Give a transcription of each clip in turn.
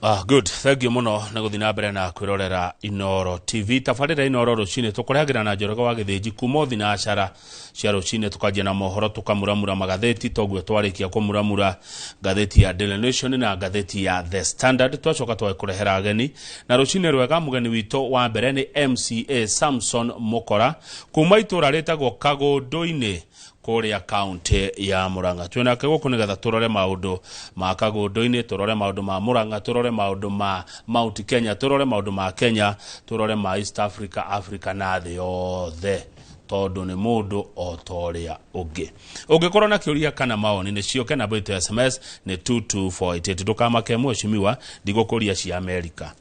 Ah, good, thank you muno nä gå thiä na mbere na kwä rorera Inoro TV. Tabarä Inoro rũcinĩ tũkũrehagĩra na Njoroge wa Gĩthĩnji kuma o thinacara cia rũcinĩ, tũkanjia na mohoro, tũkamuramura magathĩti toguo twarĩkia kũmuramura ngathĩti ya Daily Nation na ngathĩti ya The Standard, twacoka twagĩkũrehera ageni. Na rũcinĩ rwega, mũgeni witũ wa mbere nĩ MCA Samson Mũkora kuma itũra rĩtagwo Kagũndũ-inĩ kũrĩa kaunti ya Murang'a. Twĩ nake gũkũ nĩgetha tũrore maũndũ ma Kagũndũ-inĩ, tũrore maũndũ ma Murang'a, tũrore maũndũ ma Mount Kenya, tũrore maũndũ ma Kenya, tũrore ma East Africa, Africa na thĩ yothe, tondũ nĩ mũndũ o ta ũrĩa ũngĩ. Ũngĩkorwo na kĩũria kana mawoni, nĩ ciũke. Namba itũ ya SMS nĩ 22488. Ndũkamake mheshimiwa, ndigũkũria cia Amerika,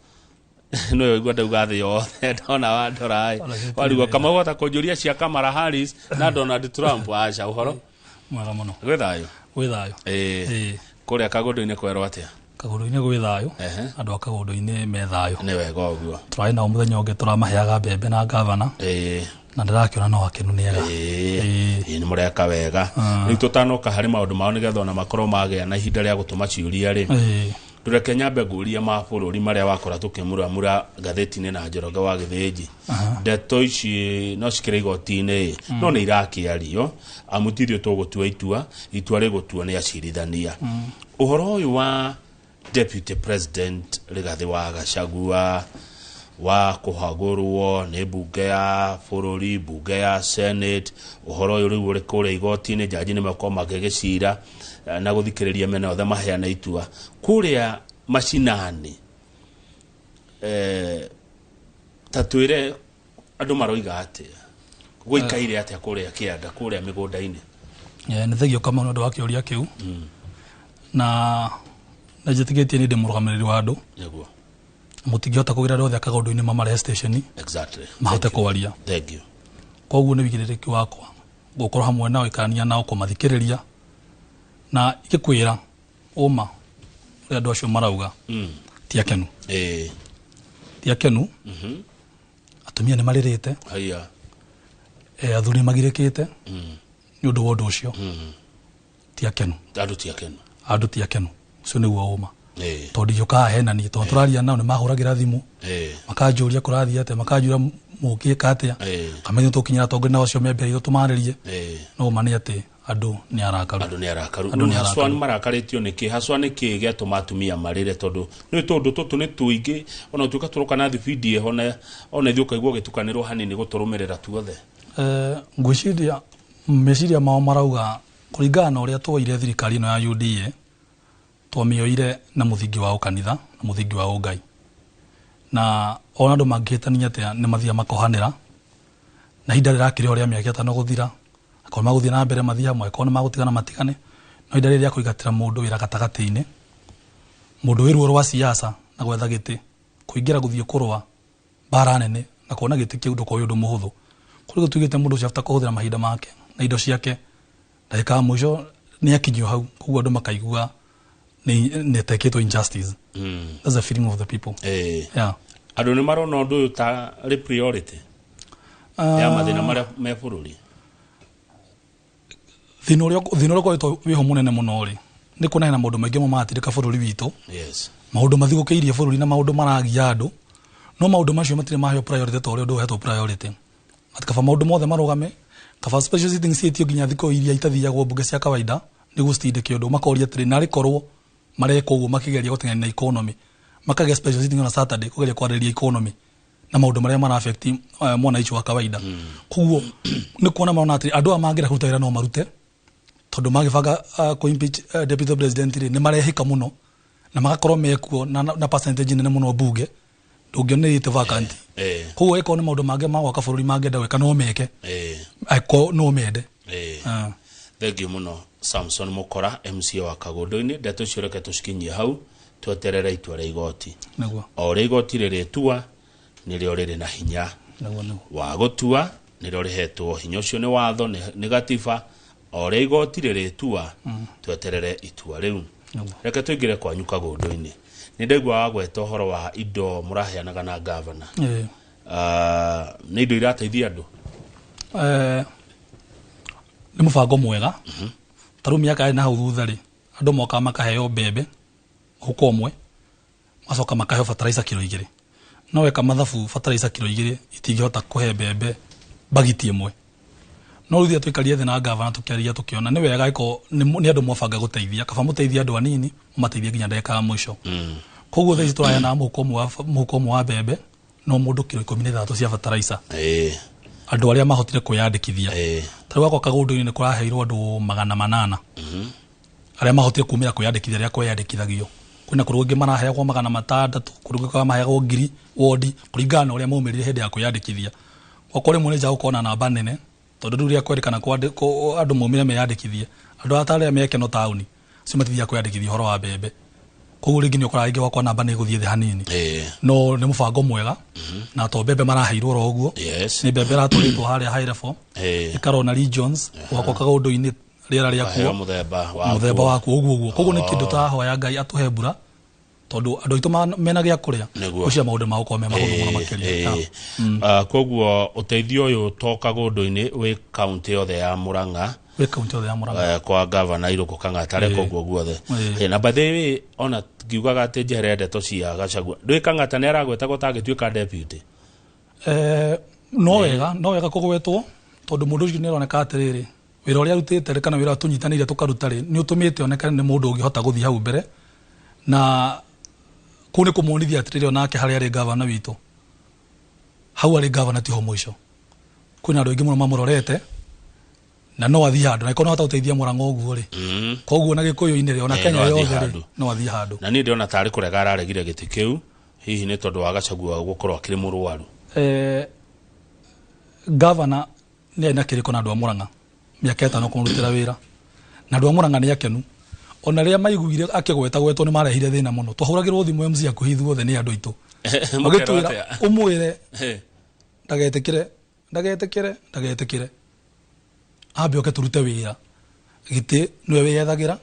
nĩwe igua ndauga thĩ yothe, ndona wandora warigwo kama wahota kũnjũria cia Kamala Harris na Donald Trump. Aca, ũhoro? Mwega mũno. Gwĩ thayũ? Gwĩ thayũ. Ĩĩ. Ĩĩ. Kũrĩa Kagũndũ-inĩ kwerwo atĩa? Kagũndũ-inĩ gwĩ thayũ. Andũ a Kagũndũ-inĩ me thayũ. Nĩ wega ũguo. Tũrarĩ nao mũthenya ũngĩ, tũramaheaga mbembe na gavana, na ndĩrakĩona no akenu, nĩ ega. Ĩĩ, nĩ mũreka wega. Rĩu tũtanoka harĩ maũndũ mao, nĩgetha ona makorwo magĩa na ihinda rĩa gũtũma ciũria rĩ, ndũreke nyambe ngũrie ma bũrũri marĩa wakora tũkĩmuramura ngathĩti-inĩ na Njoroge wa Gĩthĩnji. Ndeto ici no cikĩrĩ igoti-inĩ, no nĩ irakĩario, amu ti ithuĩ tũgũtua itua, itua rĩgũtuo nĩ acirithania. Ũhoro ũyũ wa Deputy President Rigathĩ wa Gachagua wa kũhagũrwo nĩ mbunge ya bũrũri, mbunge ya Senate, ũhoro ũyũ rĩu ũrĩ kũrĩa igoti-inĩ, jaji nĩ makorwo magĩgĩcira na gũthikĩrĩria mĩena yothe maheana itua. Kũrĩa macinani, ta twĩre andũ maroiga atĩa, gũikaire atĩa kũrĩa kĩanda, kũrĩa mĩgũnda-inĩ? Nĩ thengio Kamau nĩ ũndũ wa kĩũria kĩu, na nĩ njĩtĩkĩtie nĩ ndĩ mũrũgamĩrĩri wa andũ. Mũtingĩhota kũgira andũ othe a Kagũndũ-inĩ mamarehe station mahote kwaria. Thank you. Koguo nĩ wĩigĩrĩrĩki wakwa gũkorwo hamwe nao, ikarania nao, kũmathikĩrĩria, na ingĩkwĩra ũma ũrĩa andũ acio marauga, ti akenu. Ti akenu. Atumia nĩ marĩrĩte. Athuri nĩ magirĩkĩte nĩ ũndũ wa ũndũ ũcio. Ti akenu. Andũ ti akenu. Andũ ti akenu, ũcio nĩguo ũma, tondũ ndingĩũka henanie, tondũ tũraria nao, nĩ mahũragĩra thimũ, makanjũria kũrathiĩ atĩa, makanjũria mũngĩka atĩa. Kamenya tũkinyĩra atongoria nao acio me mbere itũ tũmarĩrie. No ũma nĩ atĩ andũ nĩ arakaru. Andũ nĩ arakaru. Andũ nĩ Haswa arakaru. nĩ marakarĩtio nĩkĩ? Haswa nĩkĩ gĩatũma atumia marĩre? Tondũ nĩ tũndũ tũtũ nĩ tũingĩ, ona ũtuĩka tũroka na thibindi ĩho, na ona ithuĩ ũkaigua ũgĩtukanĩrwo hanini gũtũrũmĩrĩra tuothe. Ngwĩciria meciria mao marauga kũringana na ũrĩa tuoire thirikari ĩno ya UDA, twamĩoire na mũthingi wa ũkanitha na mũthingi wa ũngai, na ona andũ mangĩhĩtania atĩa, nĩ mathiaga makohanĩra, na ihinda rĩrakĩrĩ o rĩa mĩaka 5 gũthira, akorwo magũthiĩ na mbere mathiĩ hamwe, akorwo nĩ magũtigana matigane. No ihinda rĩrĩ rĩa kũingatĩra mũndũ wĩra gatagatĩ-inĩ, mũndũ wĩ ruo rwa siasa na gwetha gĩtĩ, kũingĩra gũthiĩ kũrũa mbara nene na kuona gĩtĩ kĩu ndũkorwo wĩ ũndũ mũhũthũ. Kũrĩ gũtuĩkĩte mũndũ ũcio after kũhũthĩra mahinda make na indo ciake, ndagĩka ya mũico nĩ akinyio hau, koguo andũ makaigua nĩ atekĩtwo injustice. That's the feeling of the people. Yeah. Andũ nĩ marona ũndũ ũyũ ta rĩ priority ya mathĩna marĩa me bũrũri? Thĩna ũrĩa ũkoretwo wĩho mũnene mũno rĩ, nĩ kuona hena maũndũ maingĩ mũno maratindĩka bũrũri witũ, maũndũ mathigũkĩirie bũrũri na maũndũ maragia andũ, no maũndũ macio matirĩ maheo priority ta ũrĩa ũndũ ũhetwo priority, atĩ kaba maũndũ mothe marũgame, kaba special sittings ciĩtio nginya thikũ iria itathiagwo mbunge cia kawaida nĩguo citindĩke ũndũ. Makoria atĩrĩ, narĩ korwo mareka ũguo makĩgeria gũteng'eria na economy, makagĩa special sitting on a Saturday kũgeria kwarĩrĩria economy na maũndũ marĩa mara affect mwananchi wa kawaida. Koguo nĩ kuona marona atĩ andũ aya mangĩenda kũruta wĩra no marute, tondũ magĩbanga kũ impeach deputy president rĩ, nĩ marehĩka mũno na magakorwo mekuo na percentage nene mũno mbunge, ndũngĩona ĩte vacant. Koguo ĩkorwo nĩ maũndũ mangĩ ma gwaka bũrũri mangĩenda gwĩka, no meke, angĩkorwo no mende. Ah. Thank you mũno, Samson Mũkora, MCA wa Kagũndũ-inĩ. Ndeto icio reke tũcikinyie hau, tweterere itua rĩa igoti. O ũrĩa igoti rĩrĩtua, nĩrĩo rĩrĩ na hinya nĩguo nĩguo wa gũtua, nĩrĩo rĩhetwo hinya ũcio nĩ watho, nĩ gatiba. O ũrĩa igoti rĩrĩtua, tweterere itua rĩu. Reke tũingĩre kwanyu Kagũndũ-inĩ. Nĩ ndaigua wagweta ũhoro wa indo mũraheanaga na gavana. Ah, nĩ indo irateithia andũ? Nĩ mũbango mwega. Ta rĩu mĩaka yarĩ na hau thutha rĩ, andũ mokaga makaheo mbembe mũhuko ũmwe. Macoka makaheo fertilizer kiro 2. No weka mathabu fertilizer kiro 2 itingĩhota kũhe mbembe bagiti ĩmwe. No rĩu tũikarie thĩ na gavana tũkĩaria tũkĩona nĩ wega iko nĩ andũ mwabanga gũteithia, kaba mũteithie andũ anini mũmateithie nginya ndagĩka ya mũico. Koguo thaa ici tũraheana mũhuko ũmwe wa mbembe no mũndũ kiro 16 cia fertilizer. Andũ arĩa mahotire kwĩyandĩkithia. Ta rĩu gwakwa Kagũndũ-inĩ nĩ kũraheirwo andũ 800. Arĩa mahotire kumĩra kwĩyandĩkithia rĩrĩa kwĩyandĩkithagio. Kwĩna kũndũ kũngĩ maraheagwo 600, kũndũ kũngĩ maheagwo 1000 wodi kũringana na ũrĩa maumĩrire hĩndĩ ya kwĩyandĩkithia. Gwakwa rĩmwe nĩ njaga gũkorwo na namba nene tondũ rĩu rĩrĩa kwerĩkana andũ maumĩre meyandĩkithie, andũ aya ta arĩa me Keno taũni acio matithiaga kwĩyandĩkithia ũhoro wa mbembe. Koguo rĩngĩ nĩ ũkoraga rĩngĩ gwakwa namba nĩ ĩgũthiĩ thĩ hanini. No nĩ mũbango mwega na to mbembe maraheirwo oro ũguo. Nĩ mbembe ĩratwarĩtwo harĩa high level, ĩkarwo na regions gwakwa Kagũndũ-inĩ rĩera rĩakuo Mũthemba wakuo ũguo ũguo. Koguo nĩ kĩndũ tũrahoya Ngai atũhe mbura tondũ andũ aitũ mena gĩa kũrĩa ũcio maũndũ ma gũkorwo me mahũthũ mũno makĩria. Koguo ũteithio ũyũ to Kagũndũ-inĩ wĩ kaunti yothe ya Murang'a, wĩ kaunti yothe ya Murang'a kwa gavana Irũngũ Kang'ata areka ũguo guothe. Na by the way ona ngiugaga atĩ njehere ndeto cia Gachagua, ndũĩ Kang'ata nĩ aragwetagwo ta agĩtuĩka deputy? No wega kũgwetwo tondũ mũndũ ũcio nĩ aroneka atĩrĩrĩ wĩra ũrĩa arutĩte kana wĩra tũnyitanĩire tũkaruta rĩ nĩ ũtũmĩte onekane nĩ mũndũ ũngĩhota gũthiĩ hau mbere, na kũu nĩ kũmuonithia atĩrĩrĩ onake harĩa arĩ gavana witũ hau arĩ gavana tiho mũico. Kwĩna andũ aingĩ mũno mamũrorete na no athiĩ handũ na ĩkorwo no ahota gũteithia Murang'a ũguo rĩ, koguo na Gĩkũyũ-inĩ rĩ ona Kenya yothe rĩ no athiĩ handũ. Na niĩ ndĩrona tarĩ kũrega araregire gĩtĩ kĩu hihi nĩ tondũ wa Gachagua gũkorwo akĩrĩ mũrwaru. Gavana nĩ arĩ na kĩrĩko na andũ a Murang'a mĩaka 5 kũmũrutĩra wĩra, na andũ a Murang'a nĩ akenu. Ona rĩrĩa maiguire akĩgweta gwetwo nĩ marehire thĩna mũno. Twahũragĩrwo thimũ MC hakuhĩ ithuothe nĩ andũ aitũ magĩtwĩra ũmwĩre ndagetĩkĩre ndagetĩkĩre ndagetĩkĩre ambe oke tũrute wĩra, gĩtĩ nĩwe wĩyethagĩra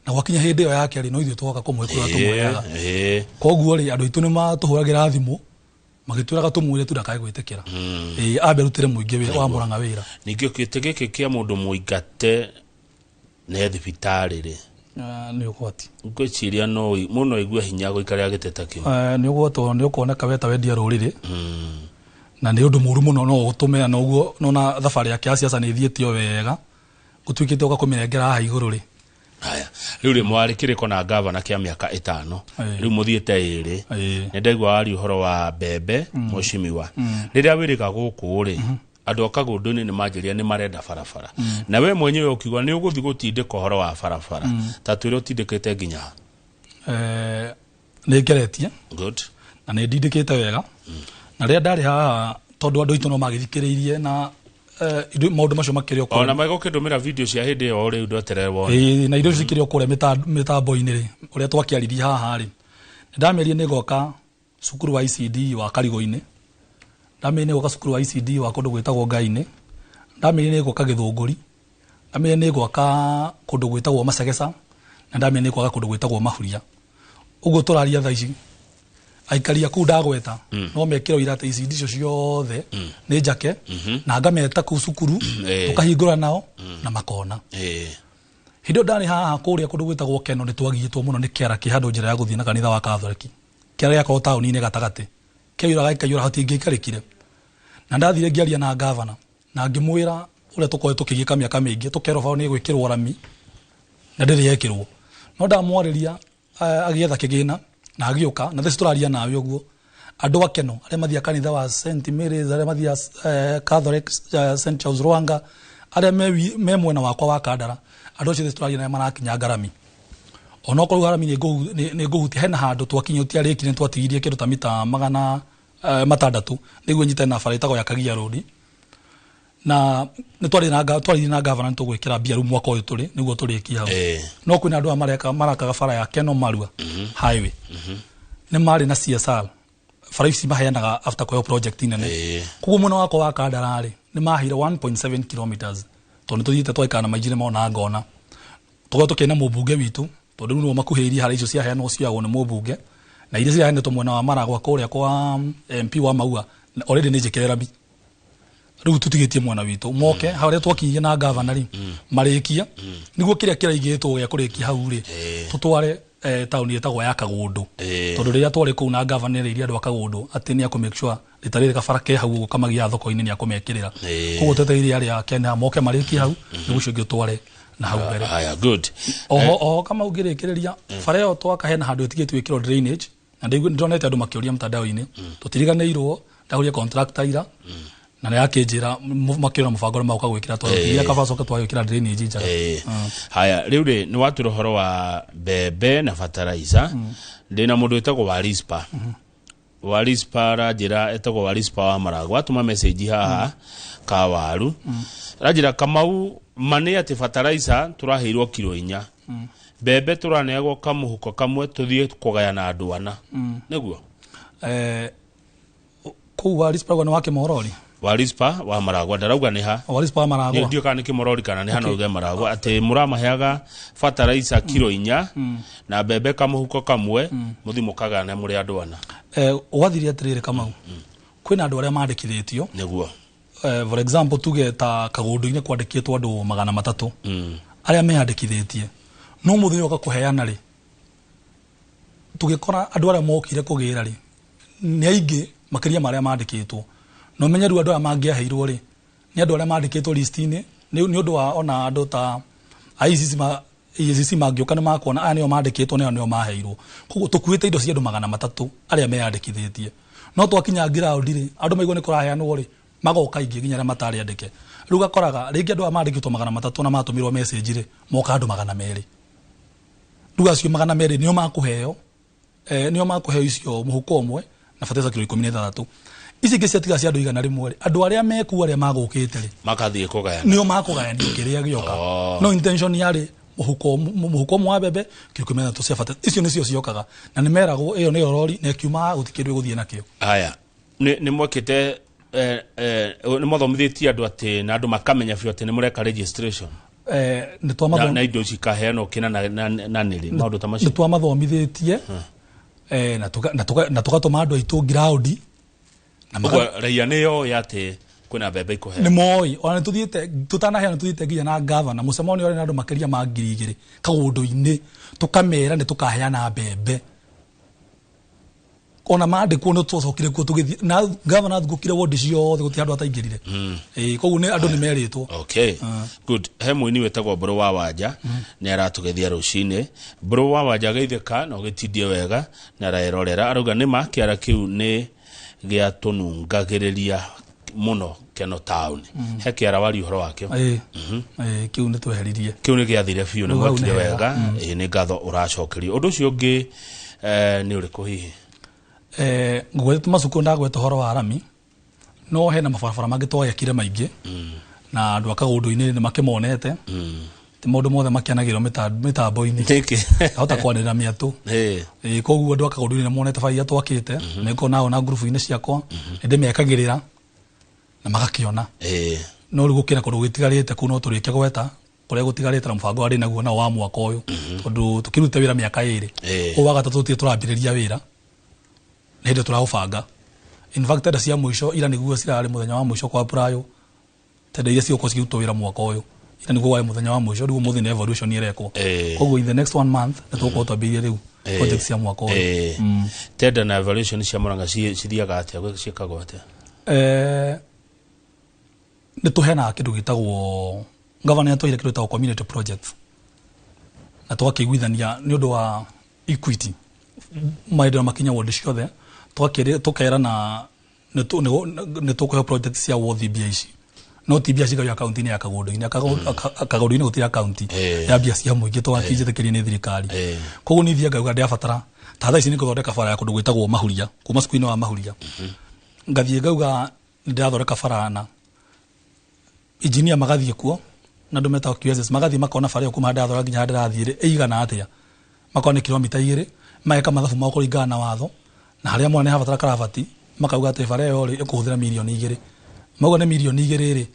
na gwakinya hĩndĩ ĩyo yake rĩ no ithuĩ tũgoka kũmũhe kũrĩa tũmũheaga. Koguo rĩ andũ aitũ nĩ matũhũragĩra thimũ magĩtwĩraga tũmwĩre tu ndakae gwĩtĩkĩra, ambe arutĩre mũingĩ wa Murang'a wĩra. Ningĩ gĩtĩ gĩkĩ kĩa mũndũ mũingate nĩ thibitarĩ rĩ nĩ ũgwati. Ngwĩciria no mũno igue hinya gũikarĩra gĩtĩ ta kĩu. Nĩ ũgwati nĩ ũkuoneka we ta wendia rũrĩrĩ, na nĩ ũndũ mũũru mũno no ũtũme na ũguo nona thabarĩ yake ya siasa nĩ ĩthiĩte o wega gũtuĩkĩte ũka kũmĩnengera haha igũrũ rĩ. Haya, rĩu rĩ mwarĩ kĩrĩko na gavana kĩa mĩaka 5, rĩu mũthiĩte 2. Nĩ ndaigua waria ũhoro wa mbembe mheshimiwa. Rĩrĩa wĩrĩga gũkũ rĩ andũ a Kagũndũ-inĩ nĩ manjĩrire nĩ marenda barabara, na we mwenyewe ũkiuga nĩ ũgũthiĩ gũtindĩka ũhoro wa barabara, ta twĩre ũtindĩkĩte nginya? Nĩ ngeretie. Good. Na nĩ ndindĩkĩte wega. Na rĩrĩa ndarĩ haha tondũ andũ aitũ no magĩthikĩrĩirie na maũndũ macio makĩrĩ o kũrĩa. Ona magũkĩndũmĩra video cia hĩndĩ ĩyo rĩu ndweterere wone. Na indo icio cikĩrĩ o kũrĩa mĩtambo-inĩ rĩ, ũrĩa twakĩaririe haha rĩ, nĩndamerire nĩ ngoka cukuru wa ICD wa Karigũ-inĩ, ndamerire nĩ ngoka cukuru wa ICD wa kũndũ gwĩtagwo Ngai-inĩ, ndamerire nĩ ngoka Gĩthũngũri, ndamerire nĩ ngoka kũndũ gwĩtagwo Macegeca, na ndamerire nĩ ngoka kũndũ gwĩtagwo Mahuria. Ũguo tũraria thaa ici aikari a kũu ndagweta no mekĩrwo ira atĩ ICD icio ciothe nĩ njake, na ngameta kũu cukuru tũkahingũra nao na makona. Hĩndĩ ĩyo ndarĩ haha kũrĩa kũndũ gwĩtagwo Keno nĩ twagiĩtwo mũno nĩ kĩara kĩ handũ njĩra ya gũthiĩ na kanitha wa Katholiki. Kĩara gĩakorwo taũni-inĩ gatagatĩ kĩaiyũraga gĩkaiyũra hatingĩikarĩkire. Na ndathire ngĩaria na gavana na ngĩmwĩra ũrĩa tũkoretwo tũkĩgiĩka mĩaka mĩingĩ tũkerwo bao nĩ gwĩkĩrwo rami na ndĩrĩ yekĩrwo. No ndamwarĩria agĩetha kĩgĩna na agĩũka na theci tũraria nawe ũguo andũ a Keno arĩa mathiaga kanitha wa St Mary's, arĩa mathiaga Catholic St Charles Rwanga, arĩa me mwena wakwa wa Kandara, andũ acio theci tũraria nawe marakinya ngarami. Onokorwo ngarami nĩ ngũhutia hena handũ twakinya ũtiarĩkire twatigirie kĩndũ ta mita 600 nĩguo nyitane na bara ĩtagwo ya Kagia Road. Na nĩ twarĩ na gavana nĩ tũgwĩkĩra mbia rĩu mwaka ũyũ tũrĩ nĩguo tũrĩkie hau. No kwĩna andũ aya marakaga bara ya Keno Marua highway. Nĩ marĩ na CSR bara ici maheanaga after kũheo project nene. Koguo mwena wakwa wa Kandara rĩ nĩ maheire 1.7 kilometers tondũ nĩ tũthiĩte twaikara na mainjini mona ngona. Tũkorwo tũkĩona mũmbunge witũ tondũ rĩu nĩo makuhĩrĩirie harĩa icio ciaheanwo cioyagwo nĩ mũmbunge, na iria ciaheanĩtwo mwena wa Maragwa kũrĩa kwa MP wa Maua already nĩ njĩkĩre rami. Rĩu tũtigĩtie mwena witũ moke harĩa twakinyire na gavana rĩ marĩkie nĩguo kĩrĩa kĩraigĩtwo gĩa kũrĩkia hau rĩ tũtware taũni ĩtagwo ya Kagundu, tondũ rĩrĩa twarĩ kũu na governor erĩire andũ a Kagundu atĩ nĩ akũ make sure rita rĩrĩ kabara ke hau ũguo kamagia thoko-inĩ nĩ akũmekĩrĩra. Koguo twetereire arĩa a Kenya moke marĩkie hau nĩguo ũcio ũngĩ ũtware na hau mbere. Haya, good. Oho kama ũngĩrĩkĩrĩria, bara ĩyo twaka hena handũ ĩtigĩtio ĩkĩrwo drainage, na ndĩronete andũ makĩũria mtandao-inĩ, tũtiriganĩirwo. Ndagũrire contractor ira na nĩ akĩnjĩra makĩona mũbango nĩ magoka gwĩkĩra, tondũ kaba coke twagĩkĩra drainage njega. Haya, rĩu rĩ nĩ watwĩra ũhoro wa mbembe na fertilizer. Ndĩna mũndũ wĩtagwo Warispa. Warispa aranjĩra, etagwo Warispa wa Maragwa, atũma message haha ka waru, aranjĩra, "Kamau, ma nĩ atĩ fertilizer tũraheirwo kiro 4, mbembe tũraneagwo kamũhuko kamwe tũthiĩ kũgayana andũ ana, nĩguo?" Kũu Warispa nĩ wa Kĩmorori? Warispa wa Maragwa, ndarauga nĩ ha. Warispa wa Maragwa. Ndiũ kana nĩ Kĩmorori kana nĩ hana, uge Maragwa, atĩ mũramaheaga fertilizer kiro 4 na mbembe kamũhuko kamwe, mũthiĩ mũkagayane mũrĩ andũ ana. Gwathire atĩrĩrĩ, Kamau, kwĩna andũ arĩa mandĩkithĩtio. For example, tuge ta Kagundu-inĩ kwandĩkĩtwo andũ 300 arĩa meyandĩkithĩtie, no mũthenya ũka kũheana rĩ, tũgĩkora andũ arĩa mokire kũgĩra rĩ nĩ aingĩ makĩria ma arĩa mandĩkĩtwo. Na ũmenye rĩu andũ aya mangĩaheirwo rĩ nĩ andũ arĩa mandĩkĩtwo list-inĩ, nĩ ũndũ wa ona andũ ta ICC ma EACC mangĩũka nĩ makuona aya nĩo mandĩkĩtwo, nĩo nĩo maheirwo. Koguo tũkuĩte indo cia andũ 300 arĩa meyandĩkithĩtie, no twakinya ground rĩ, andũ maigua nĩ kũraheanwo rĩ, magoka aingĩ nginya arĩa matarĩ andĩke. Rĩu gakoraga rĩngĩ andũ aya mandĩkĩtwo 300 na matũmĩrwo message rĩ, moka andũ 200. Rĩu acio 200 nĩo makũheo, nĩo makũheo icio mũhuko ũmwe na fertilizer kiro 16. Ici ingĩ ciatiga cia andũ 100 rĩ, andũ arĩa mekuo arĩa magũkĩte rĩ, makathiĩ kũgayana. Nĩo makũgayanio kĩrĩa gĩoka. No intention yarĩ mũhuko ũmwe wa mbembe, kiro 16 cia fertilizer. Icio nĩcio ciokaga na nĩ meragwo ĩyo nĩyo rori, na ĩkiuma gũtirĩ kĩndũ ĩgũthiĩ nakĩo. Haya, nĩ mwekĩte, nĩ mwathomithĩtie andũ atĩ na andũ makamenya biũ atĩ nĩ mũreka registration nĩ na indo ici ikaheanwo kĩna na nĩrĩ maũndũ ta nĩ macio? Twamathomithĩtie, na tũgatũma andũ aitũ ground na Ũguo raia nĩ yoĩ atĩ kwĩna mbembe ikũheanwo? Nĩ moĩ. Ona nĩ tũthiĩte, tũtanaheana tũthiĩte nginya na gavana mũcemanio ũrĩa na andũ makĩria ma 2000 Kaũndũ-inĩ, tũkamera nĩ tũkaheana mbembe. Ona mandĩkwo nĩ twacokire kuo tũgĩthiĩ na gavana athingũkire wodi ciothe, gũtirĩ handũ ataingĩrire. Ĩĩ, koguo nĩ andũ nĩ merĩtwo. Okay, good. He mũini wĩtagwo Mbũrũ wa Wanja nĩ aratũgeithia rũcinĩ. Mbũrũ wa Wanja, geithĩka na ũgĩtindie wega. Nĩ arerorera, arauga nĩma kĩara kĩu nĩ gĩatũnungagĩrĩria mũno Keno Town. He kĩara wari ũhoro wakĩo. Ĩĩ, kĩu nĩ tweheririe. Kĩu nĩ gĩathire biũ, nĩ Rĩu hau mwekire nĩ wega. Ĩĩ, nĩ ngatho ũracokerio. Ũndũ ũcio ũngĩ, nĩ ũrĩkũ hihi? Ngwete macukuru, ndagweta ũhoro wa rami, no hena mabarabara mangĩ twagĩakire maingĩ na andũ a Kaũndũ-inĩ nĩ makĩmonete. Ti maũndũ mothe makĩanagĩrwo mĩtambo-inĩ. Nĩkĩ? Ahota kwanĩrĩra mĩatũ. Ĩĩ, koguo andũ a Kaũndũ-inĩ nĩ monete bara iria twakĩte, nĩ ngoragwo nao na ngurubu-inĩ ciakwa, nĩ ndĩmekagĩrĩra na magakĩona. No rĩu gũkĩra kũndũ gũtigarĩte kũu, no tũrĩke gweta kũrĩa gũtigarĩte na mũbango arĩ naguo nao wa mwaka ũyũ, tondũ tũkĩrute wĩra mĩaka 2. Ũyũ wa gatatũ tũtirĩ tũrambĩrĩria wĩra, nĩ hĩndĩ tũraũbanga. In fact, tenda cia mũico ira nĩguo cirarĩ mũthenya wa mũico kwa apply, tenda iria cigũkorwo cikĩrutwo wĩra mwaka ũyũ, ira nĩguo warĩ mũthenya wa mũico. Rĩu ũmũthĩ nĩ evaluation ĩrekwo. Koguo in the next one month nĩ tũgũkorwo twambĩrĩirie rĩu project cia mwaka ũyũ. Tenda na evaluation cia Murang'a cithiaga atĩa, ciĩkagwo atĩa? Nĩ tũheanaga kĩndũ gĩtagwo, gavana nĩ atwaire kĩndũ gĩtagwo community projects, na tũgakĩiguithania nĩ ũndũ wa equity, maendeleo makinya ward ciothe. Tũkerana nĩ tũkũheo project cia wothi mbia ici, no ti mbia cigaywo akaunti-inĩ ya Kaũndũ-inĩ. Kaũndũ-inĩ gũtirĩ akaunti ya mbia cia mũingĩ tũgakĩnjĩtĩkĩria nĩ thirikari. Koguo niĩ thiaga ngauga ndĩrabatara ta thaa ici nĩ gũthondeka bara ya kũndũ gwĩtagwo Mahuria, kuma cukuru-inĩ wa Mahuria. Ngathiĩ ngauga nĩ ndĩrathondeka bara, na engineer magathiĩ kuo na andũ metagwo QSS magathiĩ makona bara ĩyo kuma harĩa ndĩrathondeka nginya harĩa ndĩrathiĩ rĩ ĩigana atĩa, makona nĩ kilomita 2, mageka mathabu mao kũringana na watho, na harĩa mona nĩ habatara karabati, makauga atĩ bara ĩyo rĩ ĩkũhũthĩra mirioni 2. Mauga nĩ mirioni 2 rĩ,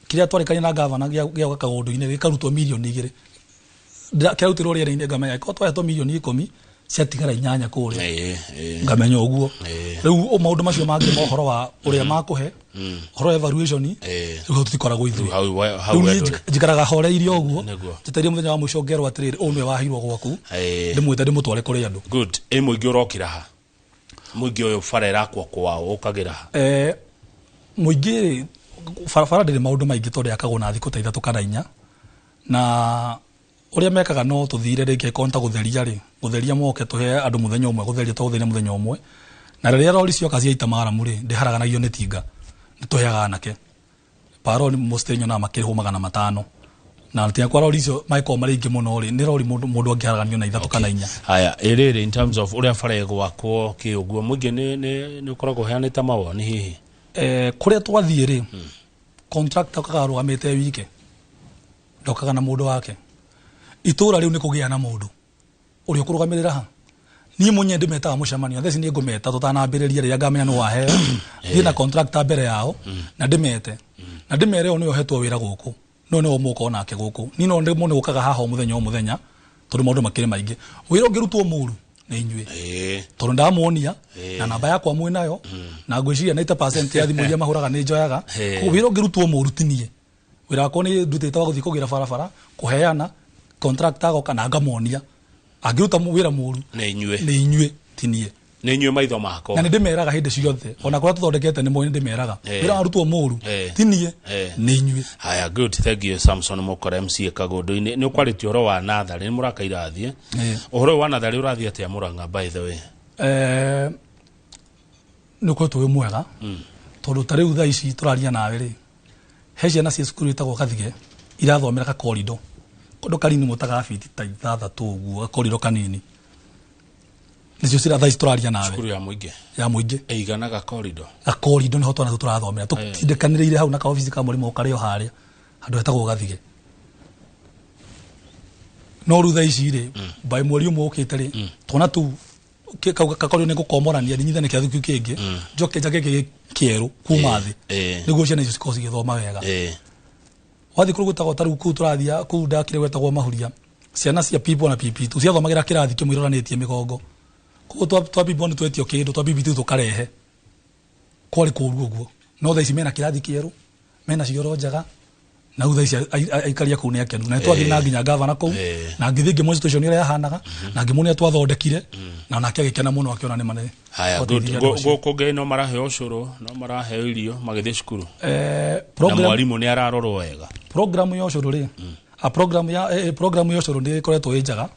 kĩrĩa twarĩkania na gavana gĩa gwaka Kaũndũ-inĩ gĩkarutwo mirioni 2. Kĩrarutirwo rĩera-inĩ, ngamenya ĩkorwo twahetwo mirioni 10, ciatigara 8 kũrĩa. Ĩĩ, ĩĩ. Ngamenya ũguo. Ĩĩ. Rĩu maũndũ macio mangĩ ma ũhoro wa ũrĩa makũhe. Ũhoro wa evaluation, rĩu hau tũtikoragwo ithuĩ. Hau Rĩu we niĩ ndũrĩ. Njikaraga horeirie ũguo, Nĩguo. njetereire mũthenya wa mũico ngerwo atĩrĩrĩ, ũyũ nĩwe waheirwo gwaku, ndĩmwĩte ndĩmũtware kũrĩ andũ. Good. Ĩ mũingĩ ũrokĩra ha? Mũingĩ ũyũ bara ĩrakwo kwao ũkagĩra ha? Mũingĩ rĩ, barabara ndĩrĩ maũndũ maingĩ tondũ yakagwo na thikũ ta 3 kana 4, na ũrĩa mekaga no tũthire rĩngĩ angĩkorwo nĩ ta gũtheria rĩ, gũtheria moke tũhe andũ mũthenya ũmwe gũtheria, tũgũtheria mũthenya ũmwe. Na rĩrĩa rori cioka ciaita maramu rĩ, ndĩharaganagio nĩ tinga, nĩ tũheaga anake paroni mostly nyonaga makĩrĩhwo 500, na tiga kwa rori icio mangĩkorwo marĩ aingĩ mũno rĩ, nĩ rori mũndũ angĩharaganio na 3 kana 4. Haya, ĩrĩrĩ, in terms of ũrĩa bara ĩgwakwo kĩ ũguo, mũingĩ nĩ ũkoragwo ũheanĩte mawoni hihi? Kũrĩa twathiĩ rĩ, contractor okaga arũgamĩte wike, ndokaga na mũndũ wake. Itũra rĩu nĩ kũgĩa na mũndũ ũrĩa ũkũrũgamĩrĩra ha. Niĩ mwenyewe ndĩmetaga mũcemanio thaa ici, nĩ ngũmeta tũtanambĩrĩria, rĩrĩa ngamenya nĩ waheo, thiĩ na contractor mbere yao na ndĩmete na ndĩmere ũyũ nĩwe ũhetwo wĩra gũkũ, no nĩwe mũgũkorwo nake gũkũ. Niĩ no ndĩmone gũkaga haha o mũthenya o mũthenya tondũ maũndũ makĩrĩ maingĩ. Wĩra ũngĩrutwo mũru nĩ inyuĩ, tondũ ndamuonia na namba yakwa mwĩ nayo, na ngwĩciria 90% ya thimũ iria mahũraga nĩ njoyaga. Koguo wĩra ũngĩrutwo mũru ti niĩ. Wĩra wakwa nĩ ndutĩte wa gũthiĩ kũgĩra barabara, kũheana contract, agoka na ngamonia. Angĩruta wĩra mũru nĩ inyuĩ. Nĩ inyuĩ, ti niĩ. Nĩ inyuĩ maitho makwa. Na nĩ ndĩmeraga hĩndĩ ciothe, ona kũrĩa tũthondekete nĩ moĩ, nĩ ndĩmeraga wĩra warutwo mũru ti niĩ, nĩ inyuĩ. Haya, good, thank you. Samson Mukore, MCA Kagundu-inĩ, nĩ ũkwarĩtie ũhoro wa natharĩ, nĩ mũraka irathiĩ. Ũhoro ũyũ wa natharĩ ũrathiĩ atĩa Mũrang'a, by the way? Nĩ ũkoretwo wĩ mwega, tondũ ta rĩu thaa ici tũraria nawe rĩ, he ciana cia cukuru ĩtagwo Kathige irathomera gakorido, kondo kanini mũno ta ga biti ta 6 ũguo, gakorido kanini nĩcio cira thaa ici tũraria nawe. Cukuru ya mũingĩ? Ya mũingĩ. Ĩiganaga korido? Gakorido nĩho twana tũu tũrathomera, tũtindĩkanĩrĩire hau na kaobici ka mũrimũ karĩ o harĩa handũ hetagwo Gathige. No rĩu thaa ici rĩ, by mweri ũmwe ũkĩte rĩ, twana tũu kau gakorido nĩ ngũkomorania ndinyithane kĩrathi kĩu kĩngĩ, njoke njake kĩngĩ kĩerũ kuma thĩ, nĩguo ciana icio cikorwo cigĩthoma wega. Wathiĩ kũrĩa gwĩtagwo, ta rĩu kũu tũrathiĩ, kũu ndakire gwetagwo Mahuria, ciana cia PP1 na PP2 ciathomagĩra kĩrathi kĩmwe iroranĩtie mĩgongo. Koguo twa PP1 twetio kĩndũ, twa PP2 tũkarehe, kwarĩ kũru ũguo. No thaa ici mena kĩrathi kĩerũ, mena cioro njega, na rĩu thaa ici aikaria kũu nĩ akenu. Na nĩ twathiĩ na nginya gavana kũu, na ngĩthiĩ ngĩmuonia situation ũrĩa yahanaga, na ngĩmuonia twathondekire, na nake agĩkena mũno akĩona nĩ mane Haya, good. twateithirie andũ acio. Gũkũ ngĩ no maraheo ũcũrũ, no maraheo irio magĩthiĩ cukuru? Na mwarimũ nĩ ararorwo wega? Program ya ũcũrũ rĩ, a program ya program ya ũcũrũ nĩ ĩkoretwo ĩ njega,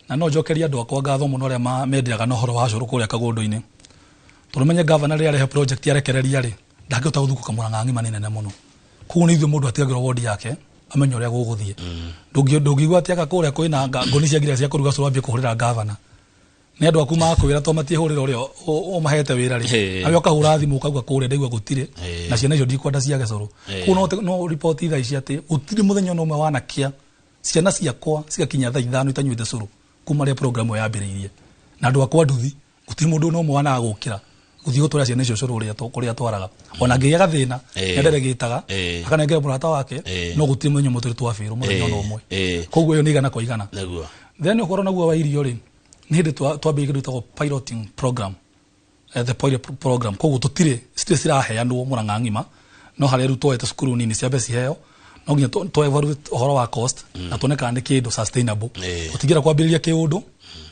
na no njokerie andũ akwa ngatho mũno arĩa mendeaga na ũhoro wa ũcũrũ kũrĩa Kagũndũ-inĩ, tondũ menye gavana rĩrĩa arehe project arekereria rĩ, ndangĩhota gũthukũka Mũrang'a ng'ima, nĩ nene mũno. Koguo nĩ ithuĩ mũndũ atigagĩrwo wodi yake amenye ũrĩa gũgũthiĩ. Ndũngĩigua atĩ anga kũrĩa kwĩna ngũni cia nginya cia kũruga cũrũ ambie kũhũrĩra gavana. Nĩ andũ aku makwĩra to matiĩhũrĩra ũrĩa ũmahete wĩra rĩ, nawe ũkahũra thimũ ũkauga kũrĩa ndaigua gũtirĩ, na ciana icio ndikwenda ciage cũrũ. Koguo no riboti thaa ici atĩ gũtirĩ mũthenya ona ũmwe wanakia ciana ciakwa cigakinya thaa 5 itanyuĩte cũrũ kuma rĩrĩa program ĩyo yambĩrĩirie. Na andũ akwa nduthi, gũtirĩ mũndũ ona ũmwe wanaga gũkĩra gũthiĩ gũtwara ciana icio cũrũ ũrĩa kũrĩa atwaraga. Ona angĩgĩa gathĩna, nĩanderegĩtaga akanengera mũrata wake, no gũtirĩ mũthenya ũmwe tũrĩ twabĩrwo mũthenya ona ũmwe. Koguo ĩyo nĩ 100%. Then ũhoro naguo wa irio rĩ, nĩ hĩndĩ twambĩrĩirie kĩndũ gĩtagwo piloting program, the pilot program. Koguo tũtirĩ citirĩ ciraheanwo Mũrang'a ng'ima, no harĩa rĩu tuoete cukuru nini ciambe ciheo, no nginya tũ evaluate ũhoro wa cost na tuone kana nĩ kĩndũ sustainable. Tũtingĩenda kwambĩrĩria kĩũndũ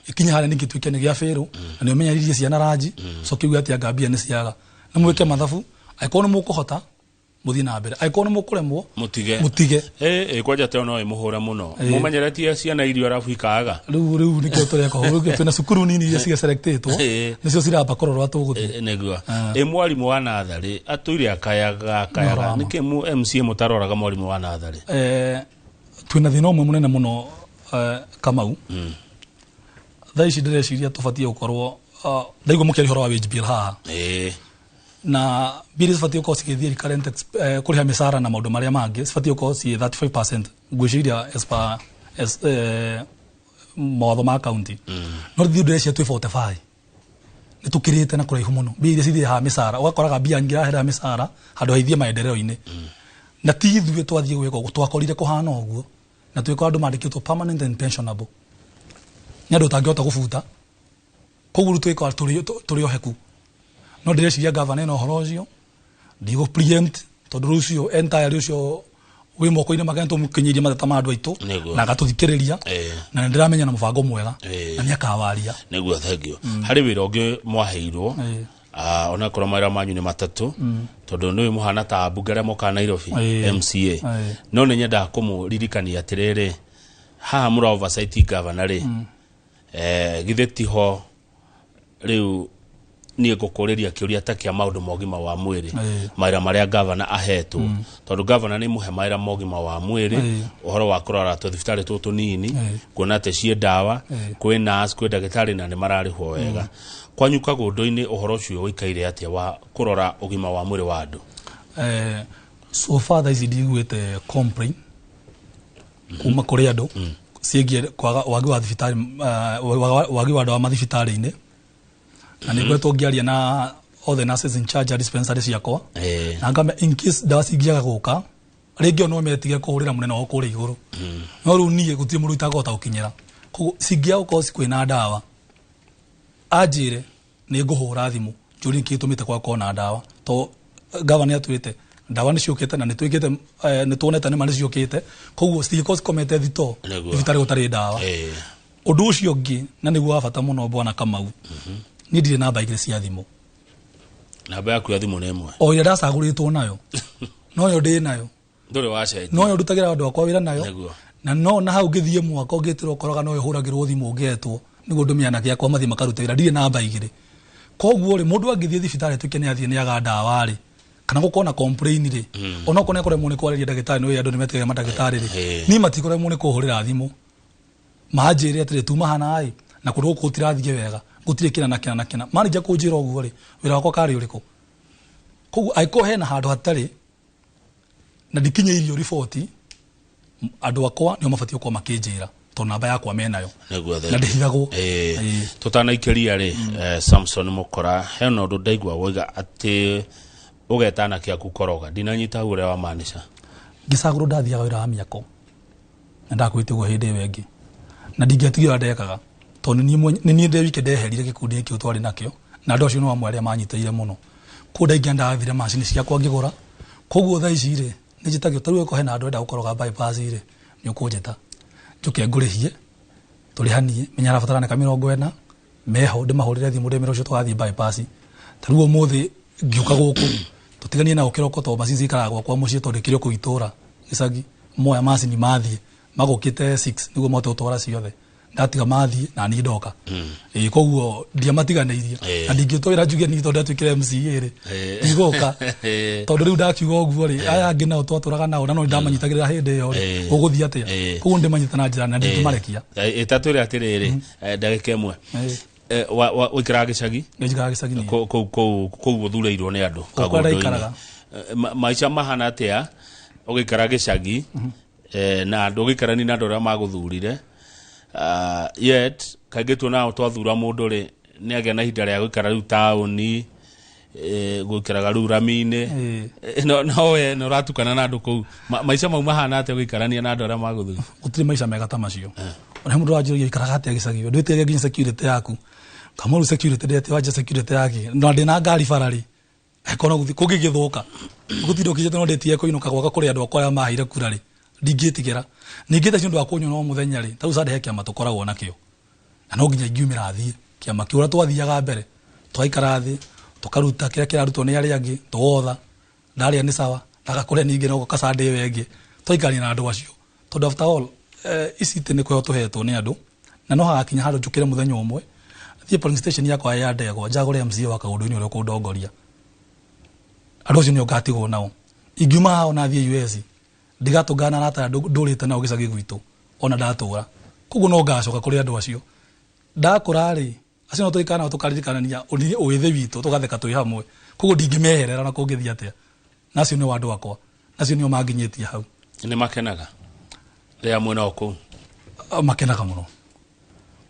ikinya harĩa ningĩ tuĩke nĩ gĩa bĩrũ na nĩ ũmenyeririe ciana ranji, coke uge atĩ anga mbia nĩ ciaga. Nĩ mwĩke mathabu, angĩkorwo nĩ mũkũhota mũthiĩ na mbere, angĩkorwo nĩ mũkũremwo mũtige. Mũtige. Kwanja teo no ĩmũhũre mũno, mũmenyeretie ciana irio arabu ikaga. Rĩu nĩkĩo tũreka ũguo. Rĩu twĩna cukuru nini iria ciselectĩtwo, nĩcio ciramba kũrorwo tũgũthiĩ. Nĩguo. Ĩ mwarimũ wa natharĩ atũire akayaga akayaga? Nĩũhoro wa ma. Nĩkĩ MCA mũtaroraga mwarimũ wa natharĩ? Twĩna thĩna ũmwe mũnene mũno, Kamau. Thaa ici ndĩreciria tũbatiĩ gũkorwo, ndaigua mũkĩaria ũhoro wa wage bill haha, na mbia iria cibatiĩ gũkorwo cigĩthiĩ recurrent kũrĩha mĩcara na maũndũ marĩa mangĩ cibatiĩ gũkorwo ciĩ 35%, ngwĩciria as per as, mawatho ma county. No ithuĩ ndĩreciria twĩ 45, nĩ tũkĩrĩte na kũraihu mũno. Mbia iria cithiĩ haha mĩcara, ũgakoraga mbia nyingĩ iraherera mĩcara handũ haithie maendeleo-inĩ. Na ti ithuĩ twathiĩ gwĩka ũguo, twakorire kũhana ũguo, na twĩkora andũ mandĩkĩtwo permanent and pensionable, nĩ andũ ũtangĩhota gũbuta. Koguo rĩu twĩkora tũrĩ oheku. No ndĩreciria gavana ena ũhoro ũcio. Ndigũ preempt tondũ rũciũ entirely ũcio wĩ moko-inĩ make nĩtũmũkinyĩrie mateta ma andũ aitũ Nĩguo. na agatũthikĩrĩria na nĩndĩramenya na mũbango mwega na nĩakawaria. Nĩguo, thengio. Harĩ wĩra ũngĩ mwaheirwo, onakorwo mawĩra manyu nĩ matatũ, tondũ nĩwe mũhana ta ambunge arĩa mokaga Nairobi, MCA. No nĩ nyendaga kũmũririkania atĩrĩrĩ, haha mũra oversight governor rĩ, githĩ tiho rĩu niĩ ngũkũrĩria kĩũria ta kĩa maũndũ ma ũgima wa mwĩrĩ, mawĩra marĩa gavana ahetwo, tondũ gavana nĩ mũhe mawĩra ma ũgima wa mwĩrĩ, ũhoro wa kũrora tũthibitarĩ tũtũ tũnini, kuona atĩ ciĩ ndawa, kwĩ nurse, kwĩ ndagĩtarĩ na nĩ mararĩhwo wega. Kwanyu Kagũndũ-inĩ ũhoro ũcio ũikaire atĩa wa kũrora ũgima wa mwĩrĩ wa andũ? So far thaa ici ndiguĩte complain kuma kũrĩ andũ ciĩgiĩ kwaga wagi wa thibitarĩ, wagi wa ndawa mathibitarĩ-inĩ, na nĩ ngoretwo ngĩaria na all the nurses in charge a dispensary ciakwa na ngame in case ndawa cingĩaga gũka rĩngĩ o no metige kũhũrĩra mũnene wao kũrĩa igũrũ, no rĩu niĩ gũtirĩ mũndũ itangĩhota gũkinyĩra. Koguo cingĩaga gũkorwo cikwĩna ndawa, anjĩre nĩ ngũhũra thimũ njũrie nĩkĩ gĩtũmĩte kwaga gũkorwo na ndawa, to gavana nĩ atwĩrĩte ndawa nĩ ciũkĩte na nĩ twĩkĩte, nĩ tuonete nĩma nĩ ciũkĩte, koguo citingĩkorwo cikomete thitoo thibitarĩ gũtarĩ ndawa. Ũndũ ũcio ũngĩ na nĩguo wa bata mũno, bwana Kamau, niĩ ndirĩ namba igĩrĩ cia thimũ. Namba yaku ya thimũ nĩ ĩmwe? O ĩrĩa ndacagũrĩtwo nayo noyo ndĩ nayo. Ndũrĩ wacenjia? Noyo ndutagĩra andũ akwa wĩra nayo. Na no na hau ngĩthiĩ mwaka ũngĩtĩrwo ũkoraga no ĩhũragĩrwo thimũ ngĩetwo nĩguo ndũmie anake akwa mathiĩ makarute wĩra. Ndirĩ namba igĩrĩ. Koguo rĩ, mũndũ angĩthiĩ thibitarĩ atuĩke nĩ athiĩ nĩ aga ndawa rĩ, kana gũkorwo na complain rĩ, onokorwo nĩ akũremwo nĩ kwarĩria ndagĩtarĩ, nĩ andũ nĩ metigagĩra mandagĩtarĩ rĩ, niĩ matikũremwo nĩ kũhũrĩra thimũ manjĩre atĩrĩ, tuma hana ĩ na kũndũ gũkũ gũtirathiĩ wega, gũtirĩ kĩna na kĩna na kĩna. Marĩkia kũnjĩra ũguo rĩ, wĩra wakwa karĩ ũrĩkũ? Koguo angĩkorwo hena handũ hatarĩ na ndikinyĩirio riboti, andũ akwa nĩo mabatiĩ gũkorwo makĩnjĩra, tondũ namba yakwa menayo na ndĩhithagwo. Tũtanaikĩria rĩ, Samson Mukora, hena ũndũ ndaigua woiga atĩ ũgeta anake aku koroga, ndinanyita hau ũrĩa wamaanisha. Ngĩcagũrwo ndathiaga wĩra wa mĩako na ndakwĩte ũguo hĩndĩ ĩyo ĩngĩ, na ndingĩatigire ũrĩa ndekaga, tondũ nĩ niĩ ndĩ wike ndeherire gĩkundi kĩu twarĩ nakĩo, na andũ acio nĩ amwe arĩa manyitĩrĩire mũno. Kũu ndaingĩra ndathire macini ciakwa ngĩgũra. Koguo thaa ici rĩ, nĩ njĩtagio, ta rĩu angĩkorwo hena andũ enda gũkoroga bypass rĩ, nĩ ũkũnjĩta njũke ngũrĩhie, tũrĩhanie, menya arabatara nĩka 40 meho, ndĩmahũrĩre thimũ ndĩmere ũcio tũgathiĩ bypass. Ta rĩu ũmũthĩ ngĩũka gũkũ tũtiganie nao kĩroko, tondũ macini cikaraga gwakwa mũciĩ, tondũ ndĩkĩrĩ o kũu itũra gĩcagi, moya macini mathiĩ magũkĩte 6 nĩguo mahote gũtwara ciothe, ndatiga mathiĩ na niĩ ndoka. Ĩĩ, koguo ndiamatiganĩirie na ndingĩtwo wĩra njuge niĩ tondũ ndatuĩkire MCA rĩ, ndigũka, tondũ rĩu ndakiuga ũguo rĩ, aya angĩ nao twatũraga nao na no ndamanyitagĩrĩra hĩndĩ ĩyo rĩ, ũgũthiĩ atĩa? Koguo ndĩmanyita na njĩra na ndingĩmarekia. Ĩtatwĩre atĩrĩrĩ, ndagĩka ĩmwe. Ũikaraga gĩcagi? Nĩ njikaraga gĩcagi niĩ. Kũu kũu kũu kũu ũthurĩirwo nĩ andũ? Kũu kũrĩa ndaikaraga. Maica mahana atĩa ũgĩikara gĩcagi, na andũ ũgĩikarani na andũ arĩa magũthurire? Yet kaingĩ tuonaga twathura mũndũ rĩ, nĩ agĩa na ihinda rĩa gũikara rĩu taũni, gũikaraga rĩu rami-inĩ. No we nĩ ũratukana na andũ kũu. Maica mau mahana atĩa gũikarania na andũ arĩa magũthura? Gũtirĩ maica mega ta macio. Ona mũndũ wanjũria ikaraga atĩa gĩcagi, ndwĩtĩage nginya security yaku kama rĩu security ndĩte wanja security yake na ndĩna ngari bara rĩ, angĩkorwo no gũthiĩ kũngĩgĩthũka gũtinda ũkĩnjĩte no ndĩtige kũinũka gwakwa kũrĩ andũ akwa arĩa maheire kura rĩ, ndingĩtigĩra. Ningĩ thaa ici nĩ ũndũ wa kũnyona o mũthenya rĩ, ta rĩu Sunday he kĩama tũkoragwo nakĩo na no nginya ingiumĩra thiĩ kĩama kĩu. Ũrĩa twathiaga mbere tũgaikara thĩ tũkaruta kĩrĩa kĩrarutwo nĩ arĩa angĩ, tũgotha ndarĩa nĩ sawa, ndaga kũrĩa ningĩ no gũka Sunday ĩyo ĩngĩ twaikarania na andũ acio, tondũ after all, ici itĩ nĩ kũheo tũhetwo nĩ andũ, na no hagakinya handũ njũkĩre mũthenya ũmwe thiĩ polling station yakwa ya Ndegwa njagũre MCA wa Kaũndũ-inĩ ũrĩa ũkũndongoria. Andũ acio nĩo ngatigwo nao. Ingiuma haha ona thiĩ US ndigatũngana na arata arĩa ndũrĩte nao gĩcagi gwitũ ona ndatũra, koguo no ngacoka kũrĩ andũ acio ndakũra rĩ, acio no tũikara nao tũkaririkanania ũĩthĩ witũ, tũgatheka twĩ hamwe, koguo ndingĩmeherera na kũngĩthiĩ atĩa, na acio nĩo andũ akwa, acio nĩo manginyĩtie hau. Nĩ makenaga rĩrĩa mwena o kũu? Makenaga mũno,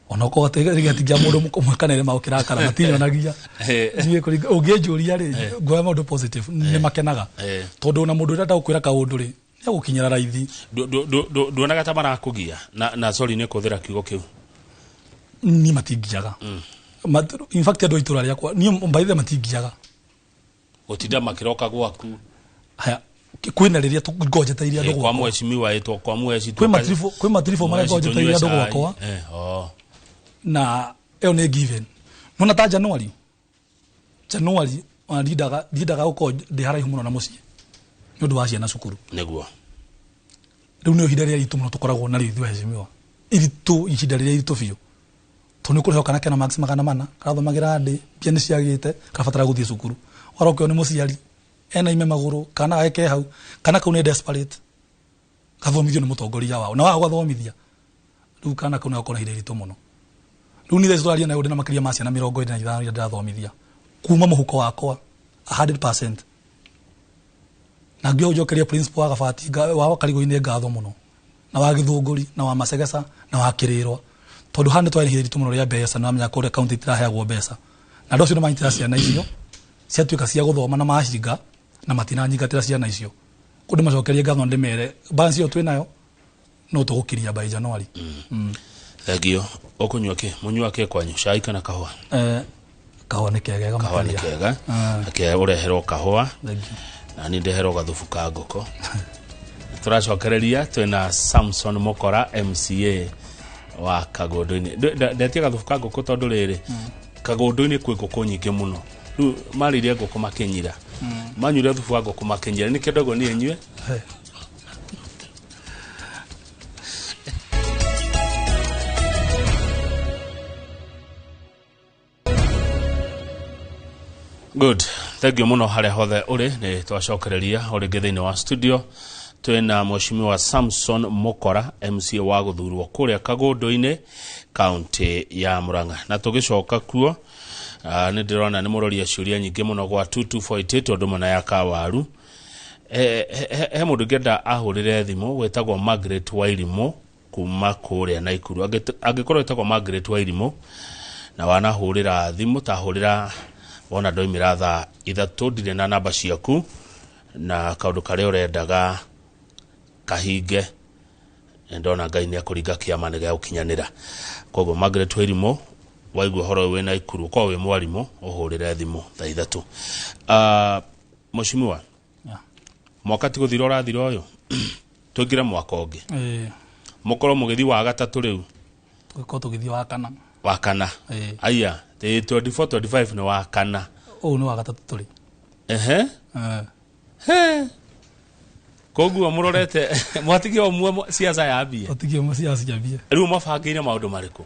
onokorwo gĩatingia mũndũ ũmwe kana erĩ magũkĩrakara, matinyonagia. Niĩ ũngĩnjũria rĩ, nguoya maũndũ positive, nĩ makenaga, tondũ ona mũndũ ũrĩa ndagũkwĩra kaũndũ rĩ, nĩ agũkinyĩra raithi. Nduonaga ta marakũgia na sorry nĩ kũhũthĩra kiugo kĩu? Niĩ matingiaga. In fact andũ a itũra rĩakwa niĩ by the way matingiaga. Gũtinda makĩroka gwaku. Haya, kwĩna rĩrĩa ngonjeteire andũ Kwa gwakwa. Mheshimiwa ĩtwo kwa mweshi. Kwĩ matiribũ, kwĩ matiribũ marĩa ngonjeteire andũ gwakwa. Oh. Na ĩyo nĩ given. Nona ta January. January ona ndindaga gũkorwo ndĩ haraihu mũno na mũciĩ nĩ ũndũ wa ciana cukuru. Nĩguo. Rĩu nĩ ihinda rĩrĩa iritũ mũno tũkoragwo narĩo ithuĩ aheshimiwa. Iritũ, ihinda rĩrĩa iritũ biũ. Tondũ nĩ ũkũrĩhwo kana kena marks 400, karathomagĩra ndĩ, mbia nĩ ciagĩte, karabatara gũthiĩ cukuru. Warokio nĩ mũciari, ena ime magũrũ, kana gake ke hau, kana kau nĩ desperate. Gathomithio nĩ mũtongoria wao. Na waga gũgathomithia, rĩu kana kau nĩ gakorwo na ihinda iritũ mũno. Rĩu nĩ thaa ici tũraria nawe ndĩna makĩria ma ciana 25 iria ndĩrathomithia. Kuma mũhuko wakwa, 100%. Na ngĩoya njokerie principal wa Gabati, wa Karigũ-inĩ ngatho mũno. Na wa Gĩthũngũri, na wa Macegeca, na wa Kĩrĩrwa. Tondũ haha nĩ twarĩ na ihinda iritũ mũno rĩa mbeca, na wamenya kũrĩa county itiraheagwo mbeca. Na andũ acio nĩ manyitĩra ciana icio, ciatuĩka cia gũthoma na macinga, na matinanyingatĩra ciana icio. Kũu ndĩmacokerie ngatho na ndĩmere, balance ĩyo twĩnayo, no tũgũkiria by January. Thank you. Ũkũnyua kĩ? Mũnyua kĩ kwanyu? Cai kana kahũa? Kahũa nĩ kegega Kahũa nĩ makĩria. kega. Reke ũreherwo kahũa. Thank you. Na niĩ ndeherwo gathubu ka ngũkũ. Tũracokereria twĩna Samson Mukora MCA wa Kagũndũ-inĩ. Ndetia gathubu ka ngũkũ tondũ rĩrĩ, Kagũndũ-inĩ kwĩ ngũkũ nyingĩ mũno. Rĩu marĩire ngũkũ makĩnyira. Manyuire thubu wa ngũkũ makĩnyira. Nĩkĩo ndauga niĩ nyue. Good. Thank you mũno harĩa hothe ũrĩ. Nĩ twacokereria o rĩngĩ thĩinĩ wa studio. Twĩna Mheshimiwa Samson Mukora MCA wa gũthurwo kũrĩa Kagũndũ-inĩ kaunti ya Murang'a. Na tũgĩcoka kuo, nĩ ndĩrona nĩ mũroria ciũria nyingĩ mũno gwa 2248 ũndũ ũmwe na ya Kawaru. He mũndũ ũngĩenda ahũrĩre thimũ wĩtagwo Margaret Wairimũ kuma kũrĩa Naikuru. Angĩkorwo wĩtagwo Margaret Wairimũ na wanahũrĩra thimũ, ta hũrĩra wona ndoimĩra thaa 3, ndirĩ na namba ciaku na kaũndũ karĩa ũrendaga kahinge. Ndona Ngai nĩ akũringa kĩama nĩ gĩagũkinyanĩra. Koguo Margaret Wairimũ, waigua ũhoro ũyũ wĩ Naikuru, ũkorwo wĩ mwarimũ, ũhũrĩre thimũ thaa 3. Mheshimiwa, mwaka ti gũthira ũrathira ũyũ, tũingĩre mwaka ũngĩ. Mũkorwo mũgĩthiĩ wa gatatũ rĩu. Tũgĩkorwo tũgĩthiĩ wa kana. Wa kana. Aya, 24, 25 nĩ wa kana. Ũyũ nĩ wa gatatũ tũrĩ. He. Koguo mũrorete, mwatigie ũmwe siasa yambie. Twatigie ũmwe siasa yambie. Rĩu mabangĩire maũndũ marĩkũ?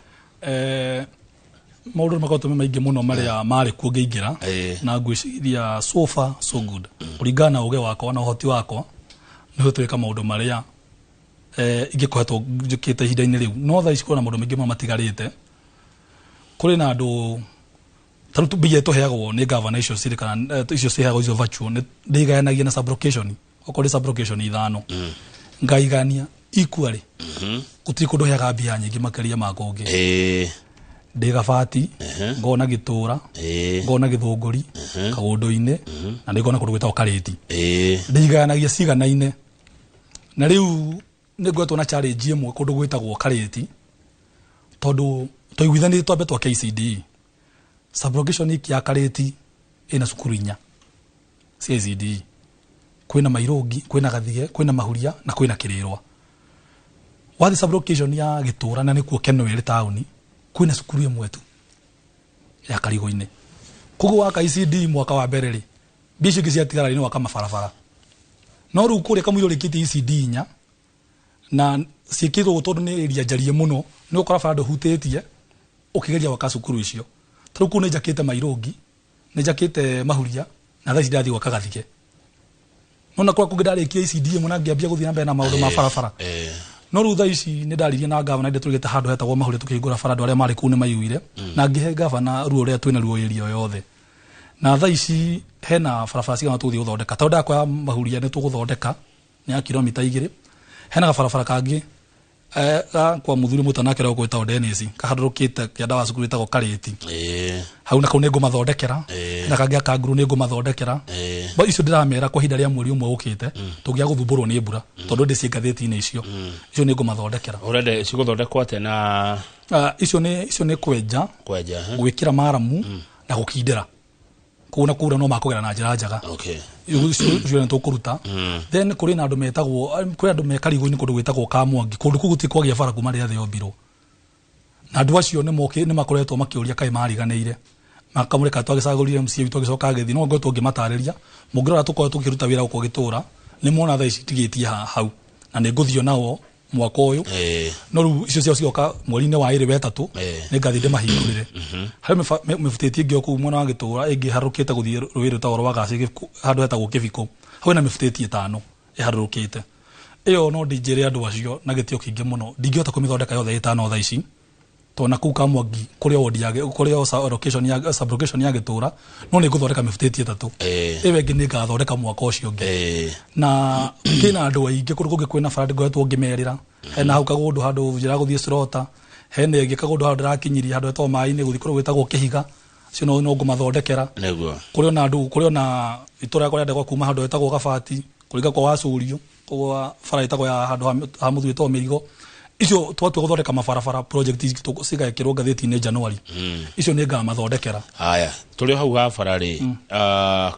Maũndũ nĩ makoretwo me maingĩ mũno marĩa marĩ kuo ngĩingĩra. Na ngwĩciria so far so good. Kũringana na ũgĩ wakwa na ũhoti wakwa, nĩ twĩka maũndũ marĩa, ingĩkoretwo njũkĩte ihinda-inĩ rĩu. No thaa ici kwĩna maũndũ maingĩ mũno matigarĩte. Kũrĩ na andũ, ta rĩu mbia tũheagwo nĩ gavana icio cirĩ kana, icio ciheagwo icio virtual, nĩ ndĩigayanagia na sublocation. Okorwo nĩ sublocation 5. Ngaigania equally. Gũtirĩ kũndũ heaga mbia nyingĩ makĩria ma kũngĩ. Ndĩ Gabati, ngona Gĩtũra, ngona Gĩthũngũri, Kagũndũ-inĩ, na nĩ ngona kũndũ gwĩtagwo Karĩti. Ndĩigayanagia ciganaine. Na rĩu nĩ ngoretwo na challenge ĩmwe kũndũ gwĩtagwo Karĩti, tondũ twaiguithanĩtie twambe twake ICDE. Sublocation iki ya Karĩti ĩna cukuru 4 cia ICDE. Kwĩna Mairũngi, kwĩna Gathige, kwĩna Mahuria na kwĩna Kĩrĩrwa. Wathiĩ sublocation ya Gĩtũra na nĩkuo Kenol ĩrĩ taũni, kwĩna cukuru ĩmwe tu ya Karigũ-inĩ. Koguo waka ICDE mwaka wa mbere rĩ, mbia icio ingĩ ciatigara rĩ, nĩ waka mabarabara. No rĩu kũrĩa kamũira ũrĩkĩtie ICD 4, na ciĩkĩtwo ũguo tondũ nĩ area njarie mũno, nĩ ũgũkora bara ndũhutĩtie ũkĩgeria gwaka cukuru icio. Ta rĩu kũu nĩ njakĩte Mairũngi, nĩ njakĩte Mahuria, na thaa ici ndĩrathiĩ gwaka Gathige. No na kũrĩa kũngĩ ndarĩkia ICD ĩmwe na ngĩambia gũthiĩ na mbere na maũndũ ma barabara. No rĩu thaa ici nĩ ndaririe na gavana, ndĩ tũrĩte handũ hetagwo Mahuria tũkĩhingũra bara, andũ arĩa marĩ kũu nĩ maiguire. Na ngĩhe gavana ruo rũrĩa twĩna ruo area o yothe. Na thaa ici hena barabara cigana tũgũthiĩ gũthondeka. Tondũ ndakwa Mahuria nĩ tũgũthondeka, nĩ ya kilomita 2. Hena gabarabara kangĩ, ga kwa mũthuri mũtanake ũrĩa ũgwĩtagwo Dennis, kahandũrũkĩte kĩanda wa cukuru wĩtagwo Karĩti. Hau na kau nĩ ngũmathondekera. Na kangĩ ga Kanguru nĩ ngũmathondekera. Ba icio ndĩramera kwa ihinda rĩa mweri ũmwe ũkĩte, tũngĩaga gũthumbũrwo nĩ mbura, tondũ ndĩ ciĩ ngathĩti-inĩ icio. Icio nĩ ngũmathondekera. Ũrenda cigũthondekwo atĩa na Icio nĩ, icio nĩ kwenja, Kwenja, gwĩkĩra maramu, na gũkindĩra. Koguo na kura no makũgera na njĩra njega. Ũcio nĩ tũkũruta. Then kũrĩ na andũ metagwo, kũrĩ andũ me Karigũ-inĩ kũndũ gwĩtagwo Kamwangi, kũndũ kũu gũtirĩ kwagĩa bara kuma rĩrĩa thĩ yombirwo. Na andũ acio nĩ makoretwo makĩũria kaĩ mariganĩire. Makamũreka twagĩcagũrire MCA witũ agĩcoka agĩthiĩ, no ngoretwo ngĩmatarĩria. Mũngĩrora tũkorwo tũkĩruta wĩra gũkũ gĩtũra, nĩ muona thaa ici ndigĩtie hau. Na nĩ ngũthiĩ nao mwaka ũyũ. No rĩu icio ciao cigoka mweri-inĩ wa ĩrĩ wetatũ, nĩ ngathiĩ ndĩmahingũrĩre. Harĩ mĩbutĩti ĩngĩ o kũu mwena wa gĩtũra ĩngĩ ĩharũrũkĩte gũthiĩ rũĩ rwĩtagwo rwa Gacĩ, handũ hetagwo Kĩbikũ. Hau hena mĩbutĩti 5 ĩharũrũkĩte. Ĩyo no ndinjĩre andũ acio na gĩtĩo kĩingĩ mũno, ndingĩhota kũmĩthondeka yothe 5 thaa ici. Tondũ na kũu Kamwangi kũrĩ o ward ya kũrĩ o location ya sub location ya gĩtũra, no nĩ ngũthondeka mĩbutĩti 3. Ĩyo ĩngĩ nĩ ngathondeka mwaka ũcio ũngĩ. Na kĩna andũ aingĩ kũndũ kũngĩ kwĩna bara ngoretwo ngĩmerĩra. Hena hau Kagũndũ handũ njĩra gũthiĩ Slaughter, hena ĩngĩ Kagũndũ handũ ndĩrakinyirie handũ hetagwo maĩ-inĩ gũthiĩ kũndũ gwĩtagwo Kĩhiga, acio no ngũmathondekera. Kũrĩ ona andũ, kũrĩ ona itũra rĩakwa rĩandekwo kuma handũ hetagwo Gabati, kũringa kwa Wacũrio, kwa bara ĩtagwo ya handũ ha mũthuri wĩtagwo Mĩrigo. Icio twatua gũthondeka mabarabara project cigekĩrwo ngathĩti-inĩ January. Icio nĩ ngamathondekera. Haya, tũrĩ hau ha bara rĩ,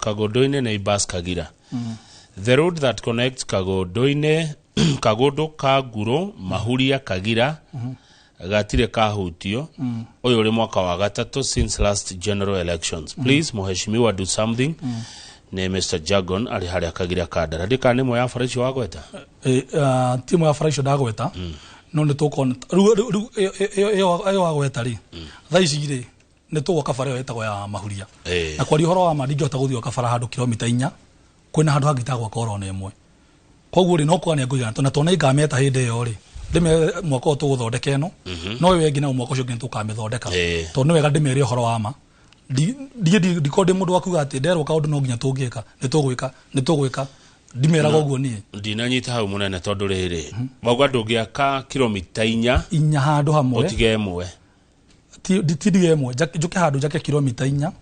Kagũndũ-inĩ Neighbors Kagira. The road that connects Kagũndũ-inĩ, Kagũndũ Kangurũ, Mahuria Kagira, gatirĩ kahutio. Ũyũ ũrĩ mwaka wa gatatũ since last general elections. Please, mheshimiwa, do something. Nĩ Mr. Jagon arĩ harĩa Kagira Kandara. Ndĩka nĩ ĩmwe ya bara icio wagweta? Ti ĩmwe ya bara icio ndagweta, no nĩ tũkona rĩu ĩyo wagweta rĩ, thaa ici rĩ nĩ tũgwaka bara ĩyo ĩtagwo ya Mahuria. Na kwaria ũhoro wa ma ndingĩhota gũthiĩ gwaka bara handũ kilomita 4, kwĩna handũ hangĩ itagwaka oro na ĩmwe. Koguo rĩ no kuga nĩ ngũigana, na tondũ nĩ ngameta hĩndĩ ĩyo rĩ, ndĩmere mwaka ũyũ tũgũthondeka ĩno, no ĩyo ĩngĩ nayo mwaka ũcio ũngĩ nĩ tũkamĩthondeka. Tondũ nĩ wega ndĩmere ũhoro wa ma. Ndikorwo ndĩ mũndũ wa kuga atĩ nderwo kaũndũ no nginya tũngĩka, nĩ tũgwĩka, nĩ tũgwĩka. Ndimeraga ũguo niĩ. Ndinanyita hau mũnene tondũ rĩrĩ, wauga ndũngĩaka kilomita 4 inya handũ hamwe, ũtige ĩmwe. Ti ndige ĩmwe, njũke handũ njake kilomita 4,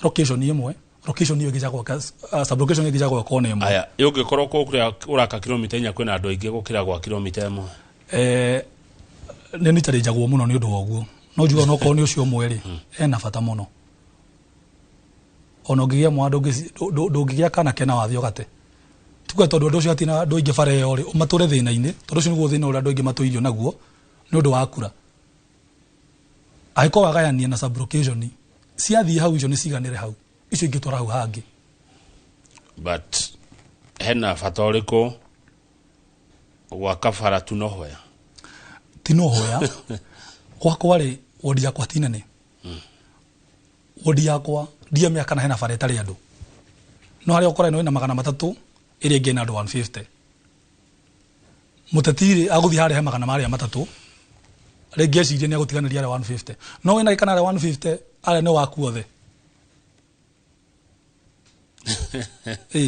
location ĩmwe, location ĩyo ĩngĩ gwaka, sub location ĩngĩ gwaka ona ĩmwe. Aya, ũngĩkorwo kũrĩa ũraka kilomita 4 kwĩna andũ aingĩ gũkĩra gwa kilomita 1. Nĩ nĩ mũno nĩ ũndũ wa ũguo. No njuga onokorwo nĩ ũcio ũmwe rĩ, ena bata mũno. Ona ũngĩgĩa mwana ndũngĩgĩa kana kena wathiĩ ũgate. Tuge tondũ andũ acio hatirĩ na andũ aingĩ bara ĩyo rĩ, matũre thĩna-inĩ, tondũ ũcio nĩguo thĩna ũrĩa andũ aingĩ matũirio naguo nĩ ũndũ wa kura. Angĩkorwo wagayania na sub location, ciathiĩ hau icio nĩ ciganĩre hau, icio ingĩ twara hau hangĩ. But hena bata ũrĩkũ gwaka bara tu nohwea? Ti nohwea. Gwakwa rĩ, wodi yakwa ti nene. Wodi yakwa ndiamenya kana hena bara ĩtarĩ andũ. No harĩa ũkora ĩno ĩna 300, ĩrĩa ĩngĩ ĩna andũ 150. Mũteti rĩ, agũthiĩ harĩa he magana marĩa matatũ, rĩngĩ ecirie nĩ agũtiganĩria arĩa 150. No wĩna kana arĩa 150, arĩa nĩ waku othe.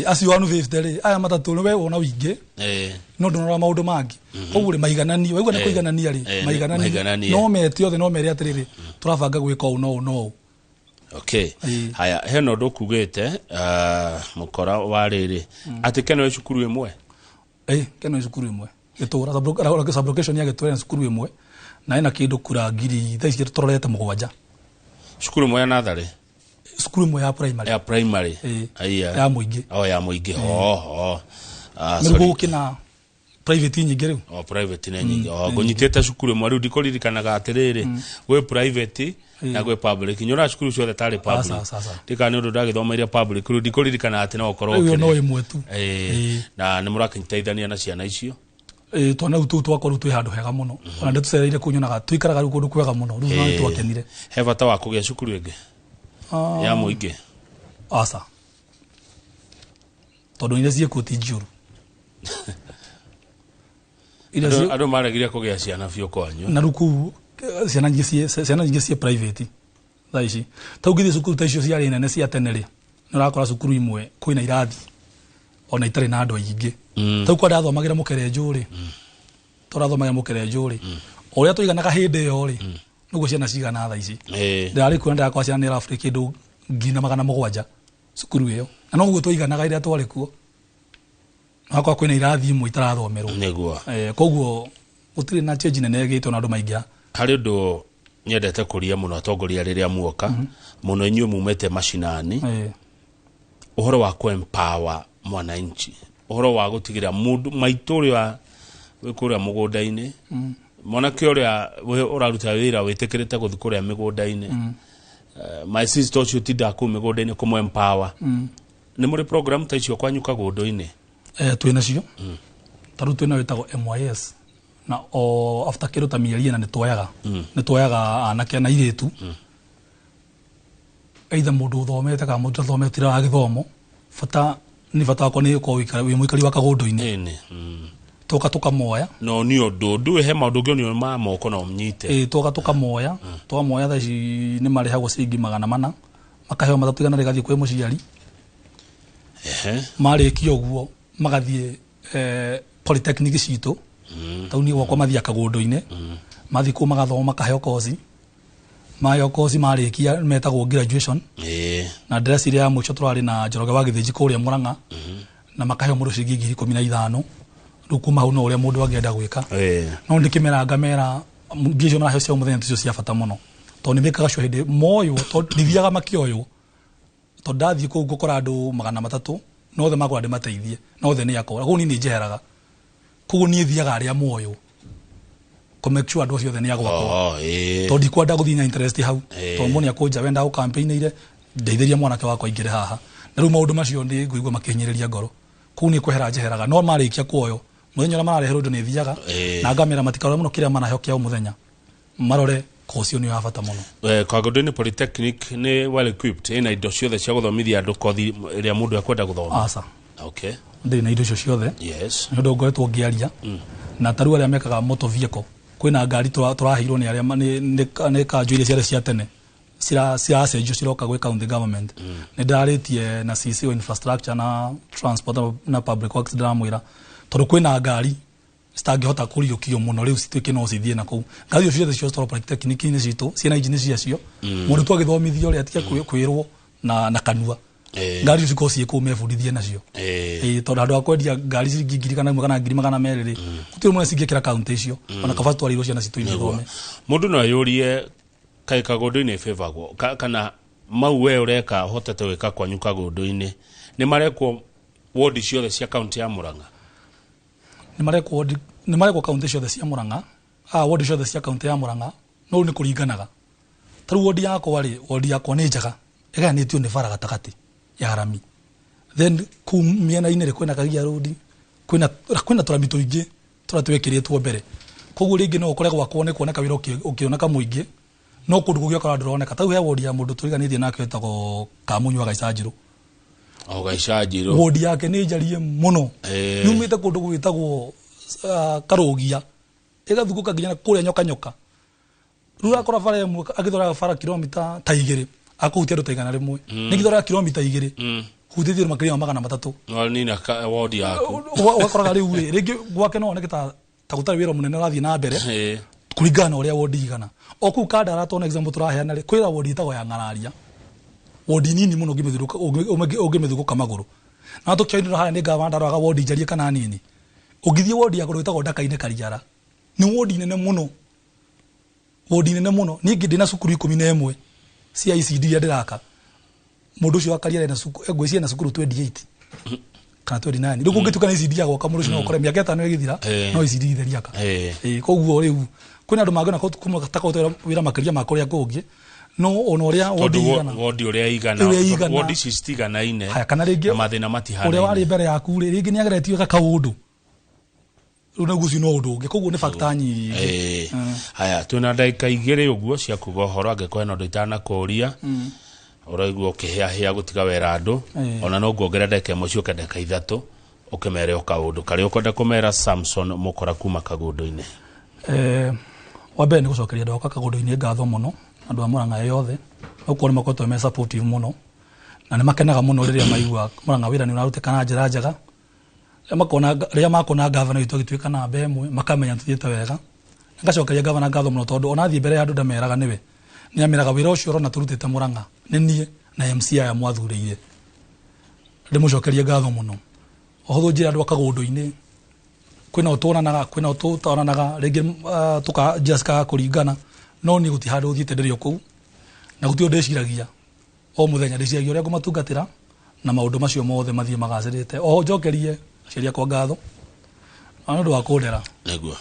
Acio 150 rĩ, aya matatũ nĩ we wona wĩingĩ, no ndũnarora maũndũ mangĩ. Koguo rĩ, maigananie, waigua nĩ kũiganania rĩ, maigananie. No mete othe, no mere atĩrĩrĩ, tũrabanga gwĩka ũũ na ũũ na ũũ. Okay. Haya, hena ũndũ ũkugĩte, mũkora wa rĩrĩ, atĩ Keno ĩ cukuru ĩmwe? Keno ĩ cukuru ĩmwe. Gĩtũra, sub location ya Gĩtũra ĩna cukuru ĩmwe, na ĩna kĩndũ kura ngiri, thaa ici tũrorete 7. Cukuru ĩmwe ya natharĩ? Cukuru ĩmwe ya primary. Ya primary. Aya. Ya mũingĩ. Oh, ya mũingĩ. Ho. Nĩ Sorry. gũkĩna private nyingĩ rĩu. O private nĩ nyingĩ. O ngũnyitĩte cukuru ĩmwe rĩu ndikũririkanaga atĩrĩrĩ, gwĩ private na gwĩ public. Nyona cukuru ciothe tarĩ public. Ndika nĩ ũndũ ndagĩthomeire public rĩu ndikũririkana atĩ no ũkorwo Rĩu ĩyo no ĩmwe tu. Na nĩ mũrakĩteithania na ciana icio? Twana rĩu tũu twakwa rĩu twĩ handũ hega mũno. Ona ndĩtũcereire kũu nyonaga tũikaraga rĩu kũndũ kwega mũno. Rĩu no nĩtwakenire. He bata wa kũgĩa cukuru ĩngĩ ya mũingĩ? Aca. Tondũ iria ciĩkuo ti njũru. Andũ maregire kũgĩa ciana biũ kwanyu. Na rĩu kũu ciana nyingĩ ciĩ private thaa ici. Ta ũngĩthiĩ cukuru ta icio ciarĩ nene cia tene rĩ, nĩ ũrakora cukuru imwe kwĩna irathi ona itarĩ na andũ aingĩ. Ta rĩu kwa ndathomagĩra Mũkerenjũ rĩ, tũrathomagĩra Mũkerenjũ rĩ, o ũrĩa tũiganaga hĩndĩ ĩyo rĩ, nĩguo ciana cigana thaa ici. Ndĩrarĩ kuo na ndĩrakora ciana nĩ roughly kĩndũ 1,700 cukuru ĩyo. Na noguo tũiganaga rĩrĩa twarĩ kuo. Hakwa kwĩna irathi imwe itarathomerwo. Nĩguo. Koguo gũtirĩ na change nene ĩgĩtwo na andũ maingĩha. Harĩ ũndũ nyendete kũria mũno atongoria rĩrĩa muoka, mũno inyuĩ mumĩte macinani, Uhoro wa ku empower mwananchi, uhoro wa gutigira mundu maitu uria wi kuria mugunda-ini, mwanake uria uraruta wira witikirite guthi kuria migunda-ini, my sister ucio tinda kuu migunda-ini kumu empower. Ni muri program ta icio kwanyu Kagundu-ini? Twĩ nacio. Ta rĩu twĩnayo ĩtagwo MYS, na o after kĩndũ ta mĩeri 4 nĩ tuoyaga anake na airĩtu, either mũndũ ũthomete kana mũndũ ũtathomete tira wa gĩthomo. Bata nĩ bata wakwa nĩ ũkorwo wĩ mũikari wa Kagundu-inĩ. Tũka tũkamoya. No ni undu ndu he maundu ngionio ma moko no mnyite. Ĩ, tũka tũkamoya, twamoya thaa ici nĩ marĩhagwo ciringi 400, makaheo 300 rĩgathiĩ kwĩ mũciari. Marĩkia ũguo magathiĩ polytechnic citũ. Tau niĩ gwakwa mathiaga Kagundu-inĩ, mathiĩ kũu magathoma, makaheo koci, maheo koci marĩkia metagwo graduation. Na ndĩreciria ya mũico tũrarĩ na Njoroge wa Gĩthĩnji kũrĩa Mũrang'a, na makaheo mũndũ ciringi 15,000. Rĩu kuma hau no ũrĩa mũndũ angĩenda gwĩka. No ndĩkĩmera ngamera mbia icio maraheo cia o mũthenya ticio cia bata mũno, tondũ nĩ mekaga cio hĩndĩ moywo, tondũ ndithiaga makĩoywo, tondũ ndathiĩ kũu ngũkora andũ 300 no othe makora ndĩmateithie no othe nĩ akora. Koguo niĩ nĩ njeheraga, koguo niĩ thiaga arĩa moywo kũ make sure andũ acio othe nĩ agwakwa. Tondũ ndikwenda gũthiĩ na interest hau, tondũ mũndũ nĩ akũnja wenda gũkampĩinĩire ndeithĩria mwanake wakwa aingĩre haha. Na rĩu maũndũ macio nĩ ngũigua makĩhinyĩrĩria ngoro kũu nĩ kwehera njeheraga. No marĩkia kuoywo, mũthenya ũrĩa marareherwo indo nĩ thiaga na ngamera matikarore mũno kĩrĩa maraheo kĩa o mũthenya, marore koci ĩyo nĩyo ya bata mũno. Kagundu-inĩ Polytechnic nĩ well equipped, ĩna indo ciothe cia gũthomithia andũ kothi ĩrĩa mũndũ ekwenda gũthoma? Aca. Okay. Ndĩrĩ na indo icio ciothe. Nĩ ũndũ ngoretwo ngĩaria na tarĩu arĩa mekaga motor vehicle, kwĩna ngari tũraheirwo nĩ arĩa nĩ kanjũ iria ciarĩ cia tene ciracenjio ciroka gwĩ county government. Nĩ ndĩrarĩtie na CC wa infrastructure na transport na public works, ndĩramwĩra tondũ kwĩna ngari citangĩhota kũriũkio mũno rĩu cituĩke no cithiĩ na kũu. Ngari icio ciothe ciotwarwo polytechnic-inĩ citũ ciĩna injini ciacio, mũndũ tu agĩthomithio rĩ atige kwĩrwo na kanua. Ngari icio cikorwo ciĩ kũu mebundithie nacio. Ĩĩ, tondũ handũ ha kwendia ngari ciringi ngiri kana ĩmwe kana 200,000 rĩ, gũtirĩ mũno cingĩkĩra kaunti icio, ona kaba twarĩirwo ciana citũ ithome. Mũndũ no eyũrie kaĩ Kagundu-inĩ ĩbĩvagwo kana mau we ũreka ũhotete gwĩka kwanyu Kagundu-inĩ nĩ marekwo wodi ciothe cia kaunti ya Murang'a? Nĩ marekwo kaunti ciothe cia Murang'a, wodi ciothe cia kaunti ya Murang'a, no rĩu nĩ kũringanaga. Ta rĩu wodi yakwa rĩ, wodi yakwa nĩ njega, ĩgayanĩtio nĩ bara gatagatĩ ya rami, then kũu mĩena-inĩ rĩ kwĩna Kagia Road, kwĩna tũrami tũingĩ tũrĩa twĩkĩrĩtwo mbere. Koguo rĩngĩ no ũkore gwakwa nĩ kuoneka wĩra ũkĩoneka mũingĩ, no kũndũ kũngĩ ũkora ndũroneka. Ta rĩu he wodi ya mũndũ tũriganĩtie nake wĩtagwo Kamunywa wa Gaicanjirũ. O Gaicanjirũ. Wodi yake nĩ njarie mũno. Yumĩte kũndũ gwĩtagwo Karũgia ĩgathugũka nginya kũrĩa Nyoka Nyoka. Rĩu ũrakora bara ĩmwe agĩthondeka bara kilomita ta 2 akũhutia andũ ta 100. Nĩngĩthondeka kilomita 2 hutĩtie andũ makĩria ma 300. No nina wodi yaku. Ũgakoraga rĩu rĩ rĩngĩ gwake no oneke ta gũtarĩ wĩra mũnene ũrathiĩ na mbere kũringana na ũrĩa wodi igana. O kũu Kandara, tona example tũraheana rĩ, kwĩra wodi ĩtagwo ya Ng'araria, wodi nini mũno ũngĩmĩthugũka magũrũ. Na tũkĩoinĩrwo harĩa nĩ gavana ndaroraga wodi njarie kana nini. Ũngĩthiĩ wodi ya kũndũ ĩtagwo Ndaka-inĩ Kariara, nĩ wodi nene mũno, wodi nene mũno. Niĩ ndĩna cukuru 11 cia ECD iria ndĩraka. Mũndũ ũcio wa Kariara ena cukuru, ngwĩciria ena cukuru 28 kana 29. Rĩu kũngĩtuĩka nĩ ECD ya gwaka, mũndũ ũcio no ũkore mĩaka 5 ĩgĩthira no ECD itheriaka. Ĩĩ, koguo rĩu kwĩna andũ mangĩona ta kũruta wĩra makĩria ma kũrĩa kũngĩ, no ona ũrĩa wodi tondũ igana wodi ũrĩa igana. Ũrĩa igana. Wodi ici citiganaine. Haya, kana rĩngĩ na mathĩna ũrĩa warĩ matihanaine. Mbere yaku rĩ, rĩngĩ nĩ ageretie gwĩka kaũndũ rĩu naguo ũcio no ũndũ ũngĩ. Koguo nĩ factor nyingĩ. Haya, twĩna ndagĩka 2 ũguo cia kuga ũhoro. Angĩkorwo hena ũndũ itanakũria ũraigua ũkĩhĩahĩa gũtiga wera andũ, ona no nguongerera ndagĩka 1 ciũke ndagĩka 3 ũkĩmere o kaũndũ karĩa ũkwenda kũmera. Samson Mũkora kuma Kagundu-inĩ. Wa mbere nĩ gũcokeria andũ akwa Kagundu-inĩ ngatho mũno, andũ a Murang'a yothe, okorwo nĩ makoretwo me supportive mũno na nĩ makenaga mũno rĩrĩa maigua Murang'a wĩra nĩ ũrarutĩka na njĩra njega. Rĩrĩa makona gavana witũ agĩtuĩka namba 1, makamenya tũthiĩte wega. Ngacokeria gavana ngatho mũno tondũ ona athiĩ mbere ya andũ ndameraga nĩwe, nĩ ameraga wĩra ũcio ũrona tũrutĩte Murang'a nĩ niĩ na MC aya mwathurĩire. Ndĩmũcokerie ngatho mũno. Ũhũthũ njĩra andũ a Kagundu-inĩ, kwĩna ũtũonanaga, kwĩna ũtũtonanaga rĩngĩ, tũka njĩra cikaga kũringana, no niĩ gũtirĩ handũ thiĩte, ndĩrĩ o kũu na gũtirĩ ũndũ ndĩciragia. O mũthenya ndĩciragia ũrĩa ngũmatungatĩra Na maũndũ macio mothe mathiĩ magacĩrĩte. Oho njokerie aciari akwa ngatho na nĩ ũndũ wa kũndera Nĩguo.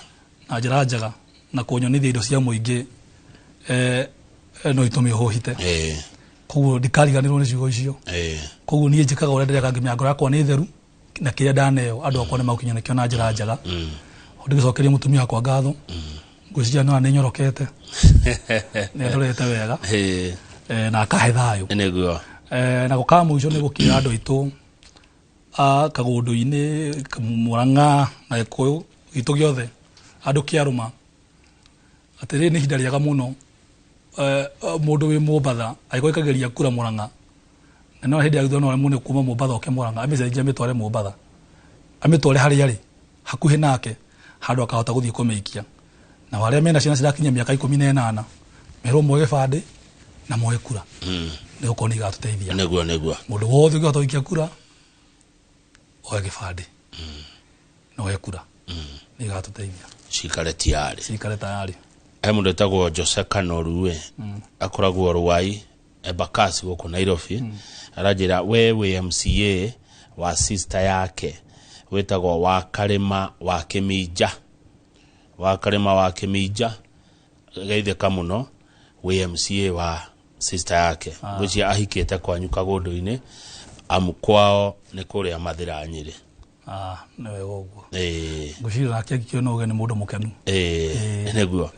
na njĩra njega na kũnyonithia indo cia mũingĩ no itũme ũhũhite. Koguo ndikariganĩrwo nĩ ciugo icio. Koguo niĩ njĩkaga ũrĩa ndĩreka ngĩmenya ngoro yakwa nĩ theru na kĩrĩa ndaneo andũ akwa nĩ magũkinya nĩkĩo na njĩra njega. Ndĩgĩcokerie mũtumia wakwa ngatho, ngwĩciria no nĩ nyorokete, nĩ ndorete wega na akahe thayũ. Nĩguo. Na gũka mũico nĩ gũkĩra andũ aitũ a Kagũndũ-inĩ, Mũrang'a na Gĩkũyũ gitũ gĩothe, andũ kĩarũma atĩrĩ nĩ ihinda rĩega mũno. Mũndũ wĩ Mombatha angĩkorwo ikageria kura Mũrang'a, na no hĩndĩ ya gĩthurano aremwo nĩ kuma Mombatha oke Mũrang'a, amĩcenjie amĩtware Mombatha, amĩtware harĩa arĩ hakuhĩ nake, handũ akahota gũthiĩ kũmĩikia. Na arĩa mena ciana cirakinyia mĩaka 18 merwo moe gĩbandĩ na moe kura, nĩ gũkorwo nĩ igatũteithia. Nĩguo, nĩguo. Mũndũ wothe ũngĩhota gũikia kura oe gĩbandĩ na oe kura, nĩ igatũteithia. Cikare tiarĩ. Cikare tayari. He mũndũ wĩtagwo Jose Kanoru akoragwo Ruai Embakasi gũkũ Nairobi, aranjĩra we wĩ MCA wa sister yake wĩtagwo wa Karĩma wa Kĩminja, wa Karĩma wa Kĩminja, geithĩka mũno, wĩ MCA wa sister yake. Ngwĩciria ahikĩte kwanyu Kagũndũ-inĩ, amu kwao nĩ kũrĩa Mathĩra Nyĩrĩ. Nĩ wega ũguo. Ngwĩciria nake angĩkĩona ũgeni nĩ mũndũ mũkenu. Nĩguo.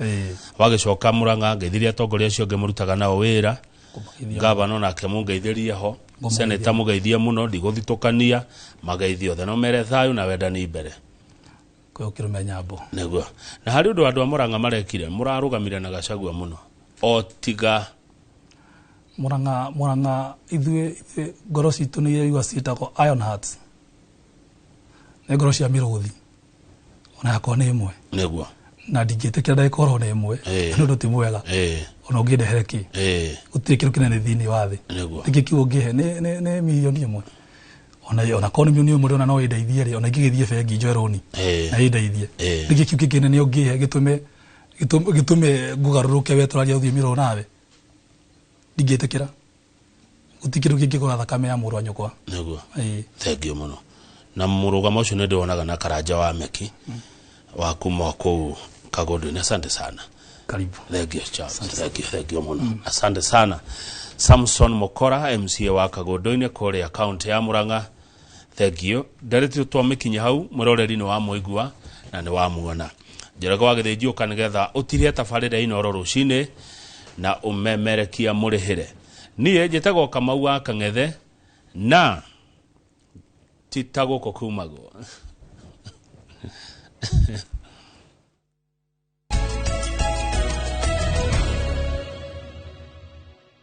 Wagĩcoka Mũrang'a, ngeithirie atongoria acio angĩ mũrutaga nao wĩra. Kũmageithia. Gavana onake mũngeithĩrie ho. Ngũmũgeithia. Seneta mũgeithie mũno, ndigũthitũkania, mageithie othe. No mere thayũ na wendani mbere. Kwĩ ũkĩrũme nyambo. Nĩguo. Na harĩ ũndũ andũ a Mũrang'a marekire, mũrarũgamire na Gachagua mũno. O tiga Mũrang'a, Mũrang'a ithuĩ ngoro citũ nĩ iria ciĩtagwo Iron Hearts. Nĩ ngoro cia mĩrũthi. Ona yakwa nĩ ĩmwe. Nĩguo. Na ndingĩtĩkĩra ndagĩka oro nĩ ĩmwe. Nĩ ũndũ ti mwega. Ona ũngĩndehere kĩ? Gũtirĩ kĩndũ kĩnene thĩinĩ wa thĩ. Nĩguo. Nĩkĩ kiu ũngĩhe? Nĩ mirioni ĩmwe. Ona korwo nĩ mirioni ĩmwe ndĩrona no ĩndeithie rĩ, ona ingĩgĩthiĩ bengi njoe rũni. Na ĩndeithie. Nĩkĩ kiu kĩngĩ nĩ ũngĩhe gĩtũme ngũgarũrũke we tũraria rũthiomi rũrũ nawe? Ndingĩtĩkĩra. Gũtirĩ kĩndũ kĩngĩgũra thakame ya mũrũ wa nyũkwa. Nĩguo. Thengiũ mũno. Na mũrũgamo ũcio nĩ ndĩwonaga na Karanja wa Meki wa kuma kũu Kagũndũ-inĩ. Asante sana. Karibu. Thank you, Charles. Thank you, thank you mũno. Asante sana. Samson Mokora, MCA wa Kagũndũ-inĩ kũrĩa kaunti ya Murang'a. Thank you. Ndarĩti twamĩkinya hau, mwĩroreri nĩ wa mũigua na nĩ wa muona. Njoroge wa Gĩthĩnji ũka nĩgetha ũtirie tabarĩra Inooro rũcinĩ na ũmemerekia mũrĩhĩre. Niĩ njĩtagwo Kamau wa Kang'ethe na ti ta gũkũ kumagwo.